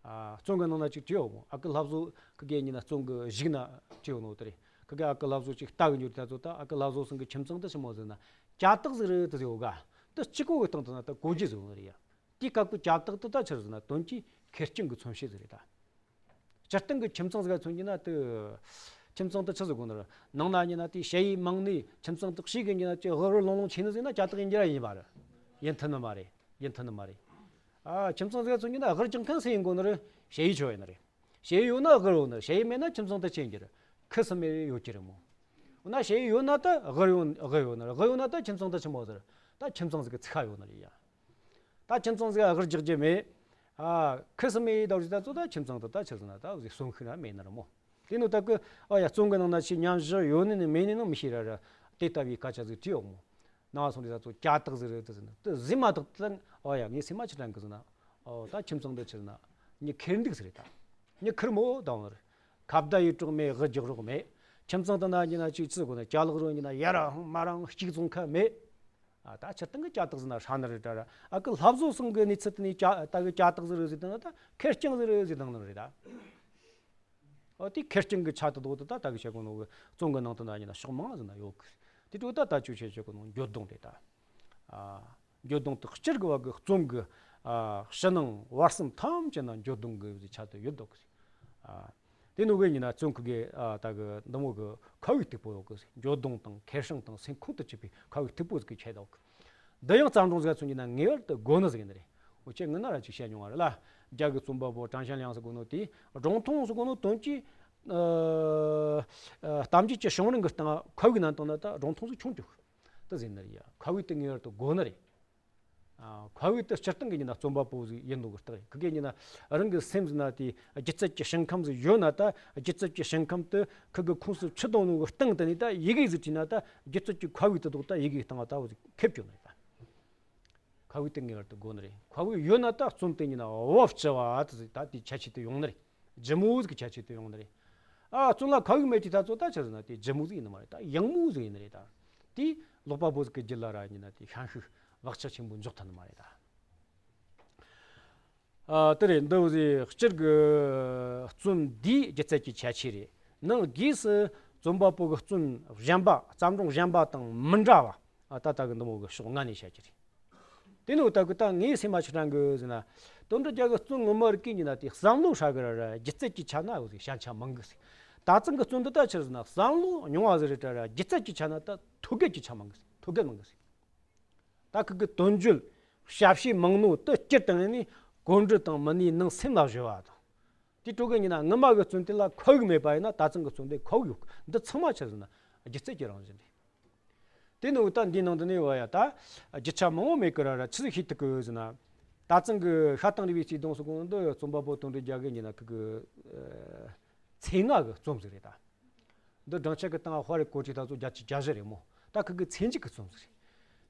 ཨ་རྩོམ་གི་ནང་ན་ཅིག་བྲིས་ཡོད་མོ། ཨ་ཁུ་ལྷ་བཟང་ཁུ་གེ་ཡིན་ན་རྩོམ་གི་གཞུག་ན་བྲིས་ཡོད་ནོ་དེ་རེད། ཁུ་གེ་ཨ་ཁུ་ལྷ་བཟང་ཅིག་ལྟ་གི་འགྱོ་རེད། ད་ཚོ་ད་ཨ་ཁུ་ལྷ་བཟང་སང་གི་ཁྱིམ་ཚང་དེ་ཆི་མོ་ཟེར་ན་ཇ་དག་ཟིག་རེད་དེ་ཟེར་ཡོད་ག། དེ་གཅིག་པོ་གི་སྟེང་དུ་ན་ད་གོ་རྒྱུ་ཟིག་ཡོད་ནི་རེད་ཡ། དེའི་སྐབས་ཀྱི་ཇ་དག་དེ་ད་ཆི་རེད་ཟེར་ན་དོན་གྱི་ཁེར་རྐྱང་གི་མཚོན་བྱེད་ཟིག་རེད་ད། སྤྱིར་བཏང་གི་ཁྱིམ་ཚང་ཟིག་ག་མཚོན་གྱི་ན་དེ། ཁྱིམ་ཚང་དེ་ཆི་ཟིག་དགོས་ནི་རེད། ནང་ན་ཡིན་ན་དེ་ཞ་ཡི་མང་ནི་ཁྱིམ་ཚང་དེ་ཞིག་གི་ཡིན་ན་ཅི་ཧུར་ཧུར་ལོང་ལོང་བྱས་ནི་ཟིག་ན་ཇ་དག་ཡིན་རྒྱུ་ར་ཡིན་པ་རེད། ཡིན་ཐུབ་ནི་མ་རེད། ཡིན་ཐུབ་ནི་མ་རེད། ཨ་ཁྱིམ་ཚང་ཟིག་ག་མཚོན་གྱི་ན་ཧུར་ཅང་ཁན་སེ་ཡིན་དགོས་ནི་རེད། ཞ་ཡི་ཆོ་ཡིན་ནི་རེད། ཞ་ཡི་ཡོད་ན་ཧུར་ཡོད་ནི་རེད། ཞ་ཡི་མེད་ན་ཁྱིམ་ཚང་དེ་ཆི་ཡིན་རྒྱུ་རེད། ཁུ་སིམ་མེར་ཡོད་རྒྱུ་རེད་མོ། འོ་ན་ཞེ་ཡོད་ན་ད་དབུལ་ཡོད་དབུལ་ཡོད་ན་དབུལ་ཡོད་ན་ད་ཁྱིམ་ཚང་ད་ཆི་མོ་ཟེར། ད་ཁྱིམ་ཚང་ཟིག་གི་ཚིག་ཁ་ཡོད་ནི་རེད་ཡ། ད་ཁྱིམ་ཚང་ཟིག་ག་དབུལ་རྒྱག་རྒྱུ་མེད། ཨ། ཁུ་སིམ་མེ་ཡེ་ད་ཟིག་ད་ཚོ་ད་ཁྱིམ་ཚང་དུ་ད་ཆི་ཟེར་ན་ད་ཟིག་གསོན་ཤུགས་ར་མེད་ནི་རེད་མོ། དེ་ནོ་ད་གི་ཨ་ཡ་བཙོན་གི་ནང་ན་ཆི་ཉམས་བཞག་ཡོད་ནི་ནི་མེད་ནི་ནི་མི་ཤེས་ར་ར། དེ་ལྟ་བུའི་སྐད་ཆ་ཟིག་དྲིས་ཡོང་མོ། ནང་སོང་དེ་ད་ཚོ་ཅ་དག་ཟིག་རེད་དེ་ཟེར་ན་དེ་ཟིག་མ་ཐག་ཏུ་ཨ་ཡ་ངས་སེམས་མ་ཆི་དྲན་གི་ཟེར་ན། ཨོ་ད་ཁྱིམ་ཚང་དུ་ཆི་ཟེར་ན་ཉི་ཁེར་འདུག་ཟིག་རེད་ད། ཉི་ཁེར་མོ་དང་རེད། ཁ་བརྡ་ཡེ་གྲོགས་མེད། དབུལ་རྒྱག་རོགས་མེད། ཁྱིམ་ཚང་དུ་ན་ཉི་ན་ཅིག་ཅི་དགོས་ན་ཅ་ལག་རོ་ཉི་ན་ཡ་ར་ཧང་མ་རང་གཅིག་བཙོང་ཁ་མེད། ཨ། ད་སྤྱིར་བཏང་གི་ཅ་དག་ཟེར་ན་ཧྲ་ནི་རེད་ད་ར། ཨ་ཁུ་ལྷ་བཟོ་ཚང་གི་གནས་ཚུལ་དེ་ནས་ཅ་ད་གི་ཅ་དག་ཟིག་རེད་ཟེར་དང་ད་ཁེར་རྐྱང་ཟིག་རེད་ཟེར་དང་ནི་རེད་ད། ཨ་དེ་ཁེར་རྐྱང་གི་ཆ་དེ་དོ་དེ་ད་ད་གི་བྱེད་གོ་ནོ་གི་བཙོན་གི་ནང་དུ་ན་ཡིན་ན་ཕྱོགས་མང་ཟིག་ན་ཡོད་གི། དེ་དྲུག་ད་ད་ཅུ་ཆེ་བྱེད་གོ་ནོ་འགྱོད་གདུང་རེད་ད། ཨ། འགྱོད་གདུང་དེ་སྤྱིར་གི་བ་གི་བཙོན་གི། ཨ། ཕྱི་ནང་བར་གསུམ་ཐམས་ཅད་ན་འགྱོད་གདུང་གི་ཆ་དེ་ཡོད་དོ་གི། ཨ། དེ་ནོ་གི་ཡིན་ན་བཙོན་ཁུལ་གི་ཨ་ད་གི་འདི་མོ་གི་ཁ་བའི་སྟུག་པོ་ཡོད་གི། འགྱོད་གདུང་དང་ཁེར་རྐྱང་དང་སེམས་ཁོང་དུ་ཆུད་པའི་ཁ་བའི་སྟུག་པོ་ཟིག་གི་ཆེད་དོ་གི། འདི་ཡང་བརྩམས་སྒྲུང་ཟིག་ཚོ་ཡིན་ན་ངེས་པར་དུ་དགོས་ནི་ཟིག་ཡིན་ནི་རེད། འོ་ཁྱེད་ངི་ན་ར་ཅིག་བཤད་མྱོང་བ་རེད་ལ། རྒྱ་གི་རྩོམ་པ་པོ་ཀྲང་ཞན་ལིའང་ཟེར་གོ་ནོ་དེ་སྒྲུང་ཐུང་ཟེར་གོ་ནོ་དོན་གྱི། ཨ། གཏམ་རྒྱུད་ཀྱི་བྱུང་རིམ་གི་སྟེང་ཁ་བའི་ནང་དང་ན་ད་སྒྲུང་ཐུང་ཟིག་ཆུང་དུ་དུ་ཟིན་ནི་རེད་ཡ། ཁ་བའི་དེ་ངེས་པར་དུ་དགོས་ནི་རེད། ཨ། ཁ་བའི་དེ་སྤྱིར་བཏང་གི་ཡིན་ན་རྩོམ་པ་པོ་ཟིག་ཡིན་ནོ་གི་རྟགས་རེད། ཁི་གེ་ཡིན་ན་རང་གི་སེམས་ཟིན་ན་དེ་སྒྱུ་རྩལ་གྱི་ཞིང་ཁམས་ཟིག་ཡོད་ན་ད་སྒྱུ་རྩལ་གྱི་ཞིང་ཁམས་དེ་ཁི་གི་ཁོངས་སུ་ཆུད་གཏོང་ནོ་གི་སྟེང་དེ་ནས་ད་ཡི་གེ་ཟིག་བྲིས་ན་ད་སྒྱུ་རྩལ་གྱི་ཁ་བའི་དེ་དོག་ད་ཡི་གེ་སྟེང་ད་འོ་ཁེབས་བཅུག་ནི་རེད་ད། ཁ་བའི་དེ་ངེས་པར་དུ་དགོས་ནི་རེད། ཁ་བའི་ཡོད་ན་ད་རྩོམ་དེ་ཡིན་ན་བབ་ཆེ་བ་དེ་ཟིག་ད་དེ་ཁྱད་ཆོས་དེ་ཡོང་ནི་རེད། ལྗིད་མོ་ཟིག་གི་ཁྱད་ཆོས་དེ་ཡོང་ནི་རེད། ཨ། རྩོམ་ལ་ཁ་བའི་མེད་དུས་ད་ཚོ་ད་ཆི་ཟེར་ན་དེ་ལྗིད་མོ་ཟིག་ཡིན་ནི་མ་རེད་ད། ཡང་མོ་ཟིག་ཡིན་ནི་རེད་ད། དེ་ཀློག་པ་པོ་ཟིག་གི་རྒྱུད་ལ་ར་ཡིན་ན་དེ་ཤན་ཤུགས་བག་ཆགས་ཆེན་པོ་འཇོག་ཐུབ་ནི་མ་རེད་ད། ཨ། དེ་རེད། འདི་བཟོས་སྤྱིར་གི་རྩོམ་འདིའི་སྒྱུ་རྩལ་གྱི་ཁྱད་ཆོས་རེད། ནང་སྒོས་སུ་རྩོམ་པ་པོ་གི་རྩོམ་གཞན་པ་བརྩམས་སྒྲུང་གཞན་པ་དང་མི་འདྲ་བ། ཨ། ད་ལྟ་གི་འདི་མོ་གི་ཕྱོགས་ལྔ་ནས་བཤད་རྒྱུ་རེད། དེ་ནི་ད་གི་ད་ངའི་སེམས་མ་ཆི་དྲན་གི་ཟེར་ན། དོན་གྲུབ་རྒྱལ་གི་རྩོམ་ངོ་མ་རིག་གི་ཡིན་ན་དེ་བསམ་བློ་ཧྲ་གི་ར་ར་སྒྱུ་རྩལ་གྱི་ཆ་ན་འོ་ཟིག་ཞན་ཆ་མང་གི་ཟིག། ད་ཚང་གི་རྩོམ་འདི་ད་ཆི་ཟེར་ན་བསམ་བློ་ཉུང་བ་ཟིག་རེད་དྲ་ར་སྒྱུ་རྩལ་གྱི་ཆ་ན་ད་ཐོད་རྒལ་གྱི་ཆ་མང་གི་ཟིག། ཐོད་རྒལ་མང་གི་ཟིག། ད་ཁི་གི་དོན་བརྗོད་ཞབས་ཕྱི་མང་ནོ་དེ་སྤྱིར་བཏང་ནས་གོམས་འདྲིས་དང་མི་སྣའི་ནང་སེམས་ལ་གཞོལ་བ་དང་། དེ་དྲུག་གི་ཡིན་ན་ངི་མ་གི་རྩོམ་དེ་ལ་ཁ་བའི་མེད་པ་ཡིན་ན་ད་ཚང་གི་རྩོམ་དེ་ཁ་བའི་ཡོད་གི། འདི་ཚང་མ་ཆི་ཟེར་ན་སྒྱུ་རྩལ་གྱི་རང་བཞིན་རེད། དེ་ནི་འོ་ད་འདིའི་ནང་དུ་ནི་བ་ཡ་ད་རྒྱུ་ཆ་མང་བོ་མེད་གི་ར་ར་ཆི་ཟིག་ཤེས་ཐུབ་གི་ཟེར་ན། ད་ཚང་གི་ཤ་དང་རི་བོའི་བརྩེ་དུང་ཟེར་གོ་ནོ་འདི་རྩོམ་པ་པོ་དོན་གྲུབ་རྒྱལ་གི་ཡིན་ན་ཁི་གི་ཨ་མཚན་སྔ་གི་རྩོམ་ཟིག་རེད་ད། འདི་སྦྲང་ཆར་གི་སྟེང་ཧྭ་རེ་གོ་ཆི་ད་ཚོ་བརྒྱད་ཅུ་གྱ་བཞི་རེད་མོ། ད་ཁི་གི་མཚན་མཇུག་གི་རྩོམ་ཟིག་རེད།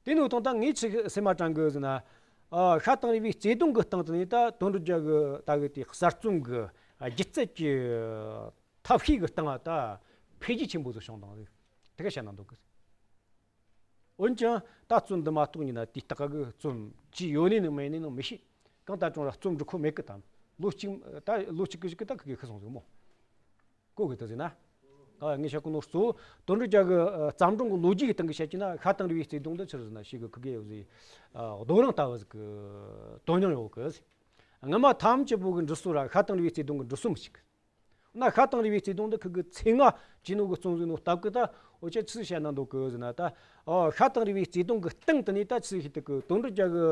དེ་ནི་འོ་དང་ད་ངས་ཆི་སེམས་མ་དྲན་གི་ཟེར་ན། ཨ། ཤ་དང་རི་བོའི་བརྩེ་དུང་གི་སྟེང་དུ་ནི་ད་དོན་གྲུབ་རྒྱལ་གི་ད་གི་དེ་གསར་རྩོམ་གི་སྒྱུ་རྩལ་གྱི་ཐབས་ཤེས་གི་སྟེང་ད་འཕེལ་རྒྱས་ཆེན་པོ་ཟིག་བྱུང་བཏང་ཟིག་དེ་ག་བཤད་ན་འདོད་གི། འོན་ཀྱང་ད་རྩོམ་འདི་མ་གཏོགས་ཡིན་ན་དེ་ལྟ་ག་གི་རྩོམ་ཅི་ཡོད་ནི་ནི་མེད་ནི་ནི་མི་ཤེས། གང་ལྟར་ཀྲུང་ར་རྩོམ་འབྲི་ཁོ་མེད་གི་དམ། ལོ་གཅིག་ད་ལོ་གཅིག་གི་གཅིག་གི་ད་ཁི་གི་ཤི་སོང་ཟིག་མོ། གོ་གི་ད་ཟིན་ན། ཨ། ངས་བཤད་གོ་ནོ་གཙོ་བོ་དོན་གྲུབ་རྒྱལ་གི་ཨ་བརྩམས་སྒྲུང་གི་ལོ་རྒྱུས་ཀྱི་སྟེང་གི་བཤད་ཀྱི་ན་ཤ་དང་རི་བོའི་བརྩེ་དུང་འདི་ཆི་ཟེར་ན་ཞིག་གི་ཁི་གི་ཡོད་ཟིག། ཨ། རྡོ་རིང་ལྟ་བུ་ཟིག་གི་དོན་སྙིང་ཡོད་གི། ངི་མ་ཐམས་ཅད་པོ་གི་འབྲི་སྲོལ་ར་ཤ་དང་རི་བོའི་བརྩེ་དུང་གི་འབྲི་སྲོལ་མི་གཅིག་གི། ན་ཤ་དང་རི་བོའི་བརྩེ་དུང་འདི་ཁི་གི་མཚན་སྔ་ཅི་ནོ་གི་རྩོམ་ཟིག་ནོ་སྟབས་གི་ད། འོ་ཅི་ཆི་བཤད་ན་འདོད་གི་ཟེར་ན་ད། ཨོ། ཤ་དང་རི་བོའི་བརྩེ་དུང་གི་སྟེང་དུ་ནི་ད་ཆི་ཟིག་ཤེས་ཐུབ་གི། དོན་གྲུབ་རྒྱལ་གི་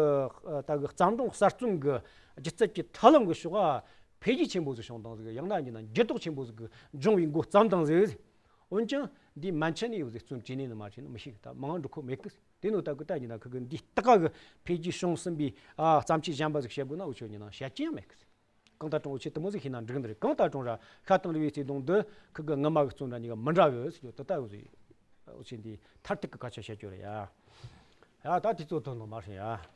ཨ་ད་གི་བརྩམས་སྒྲུང་གསར་རྩོམ་གི་སྒྱུ་རྩལ་གྱི་ཐབས་ལམ་གི་ཕྱོགས་ཨ་འཕེལ་རྒྱས་ཆེན་པོ་ཟིག་བྱུང་བཏང་ཟིག། ཡང་ན་ཡིན་ན་འགྱུར་ལྡོག་ཆེན་པོ་ཟིག་གི་འབྱུང་བའི་འགོ་བརྩམས་བཏང་ཟིག། འོན་ཀྱང་འདི་མན་ཆད་ནས་ཡོད་ཟིག་རྩོམ་བྲིས་ནས་ནི་མ་བྲིས་ནི་མི་ཤེས་གི། ད་མང་འབྲི་ཁོ་མེད་གི། དེ་ནོ་སྟབས་གི་ད་ཡིན་ན་ཁི་གི་འདི་ལྟ་ག་གི་འཕེལ་རྒྱས་བྱུང་ཟིན་པའི་ཨ་བརྩམས་ཆོས་གཞན་པ་ཟིག་བཤད་དགོས་ན་འུ་ཆོ་ཡིན་ན་བཤད་ཀྱི་ཡང་མེད་གི། གང་ལྟར་ཀྲུང་འུ་ཆོས་དེ་མོ་ཟིག་ཤེས་ན་འགྲིག་འདི་རེད། གང་ལྟར་ཀྲུང་ར་ཤ་དང་རི་བོའི་བརྩེ་དུང་འདི་ཁི་གི་ངི་མ་གི་རྩོམ་ར་གཉིས་ཀ་མི་འདྲ་གི་ཟེར་རྒྱུ་དེ་ལྟ་བུ་ཟིག། འུ་ཆོས་འདི་མཐར་ཐུག་གི་སྐད་ཆ་བཤད་རྒྱུ་རེད་ཡ། ཡ་ད་དེ་ཚོ་དོན་དུ་མ་རེད་ཡ།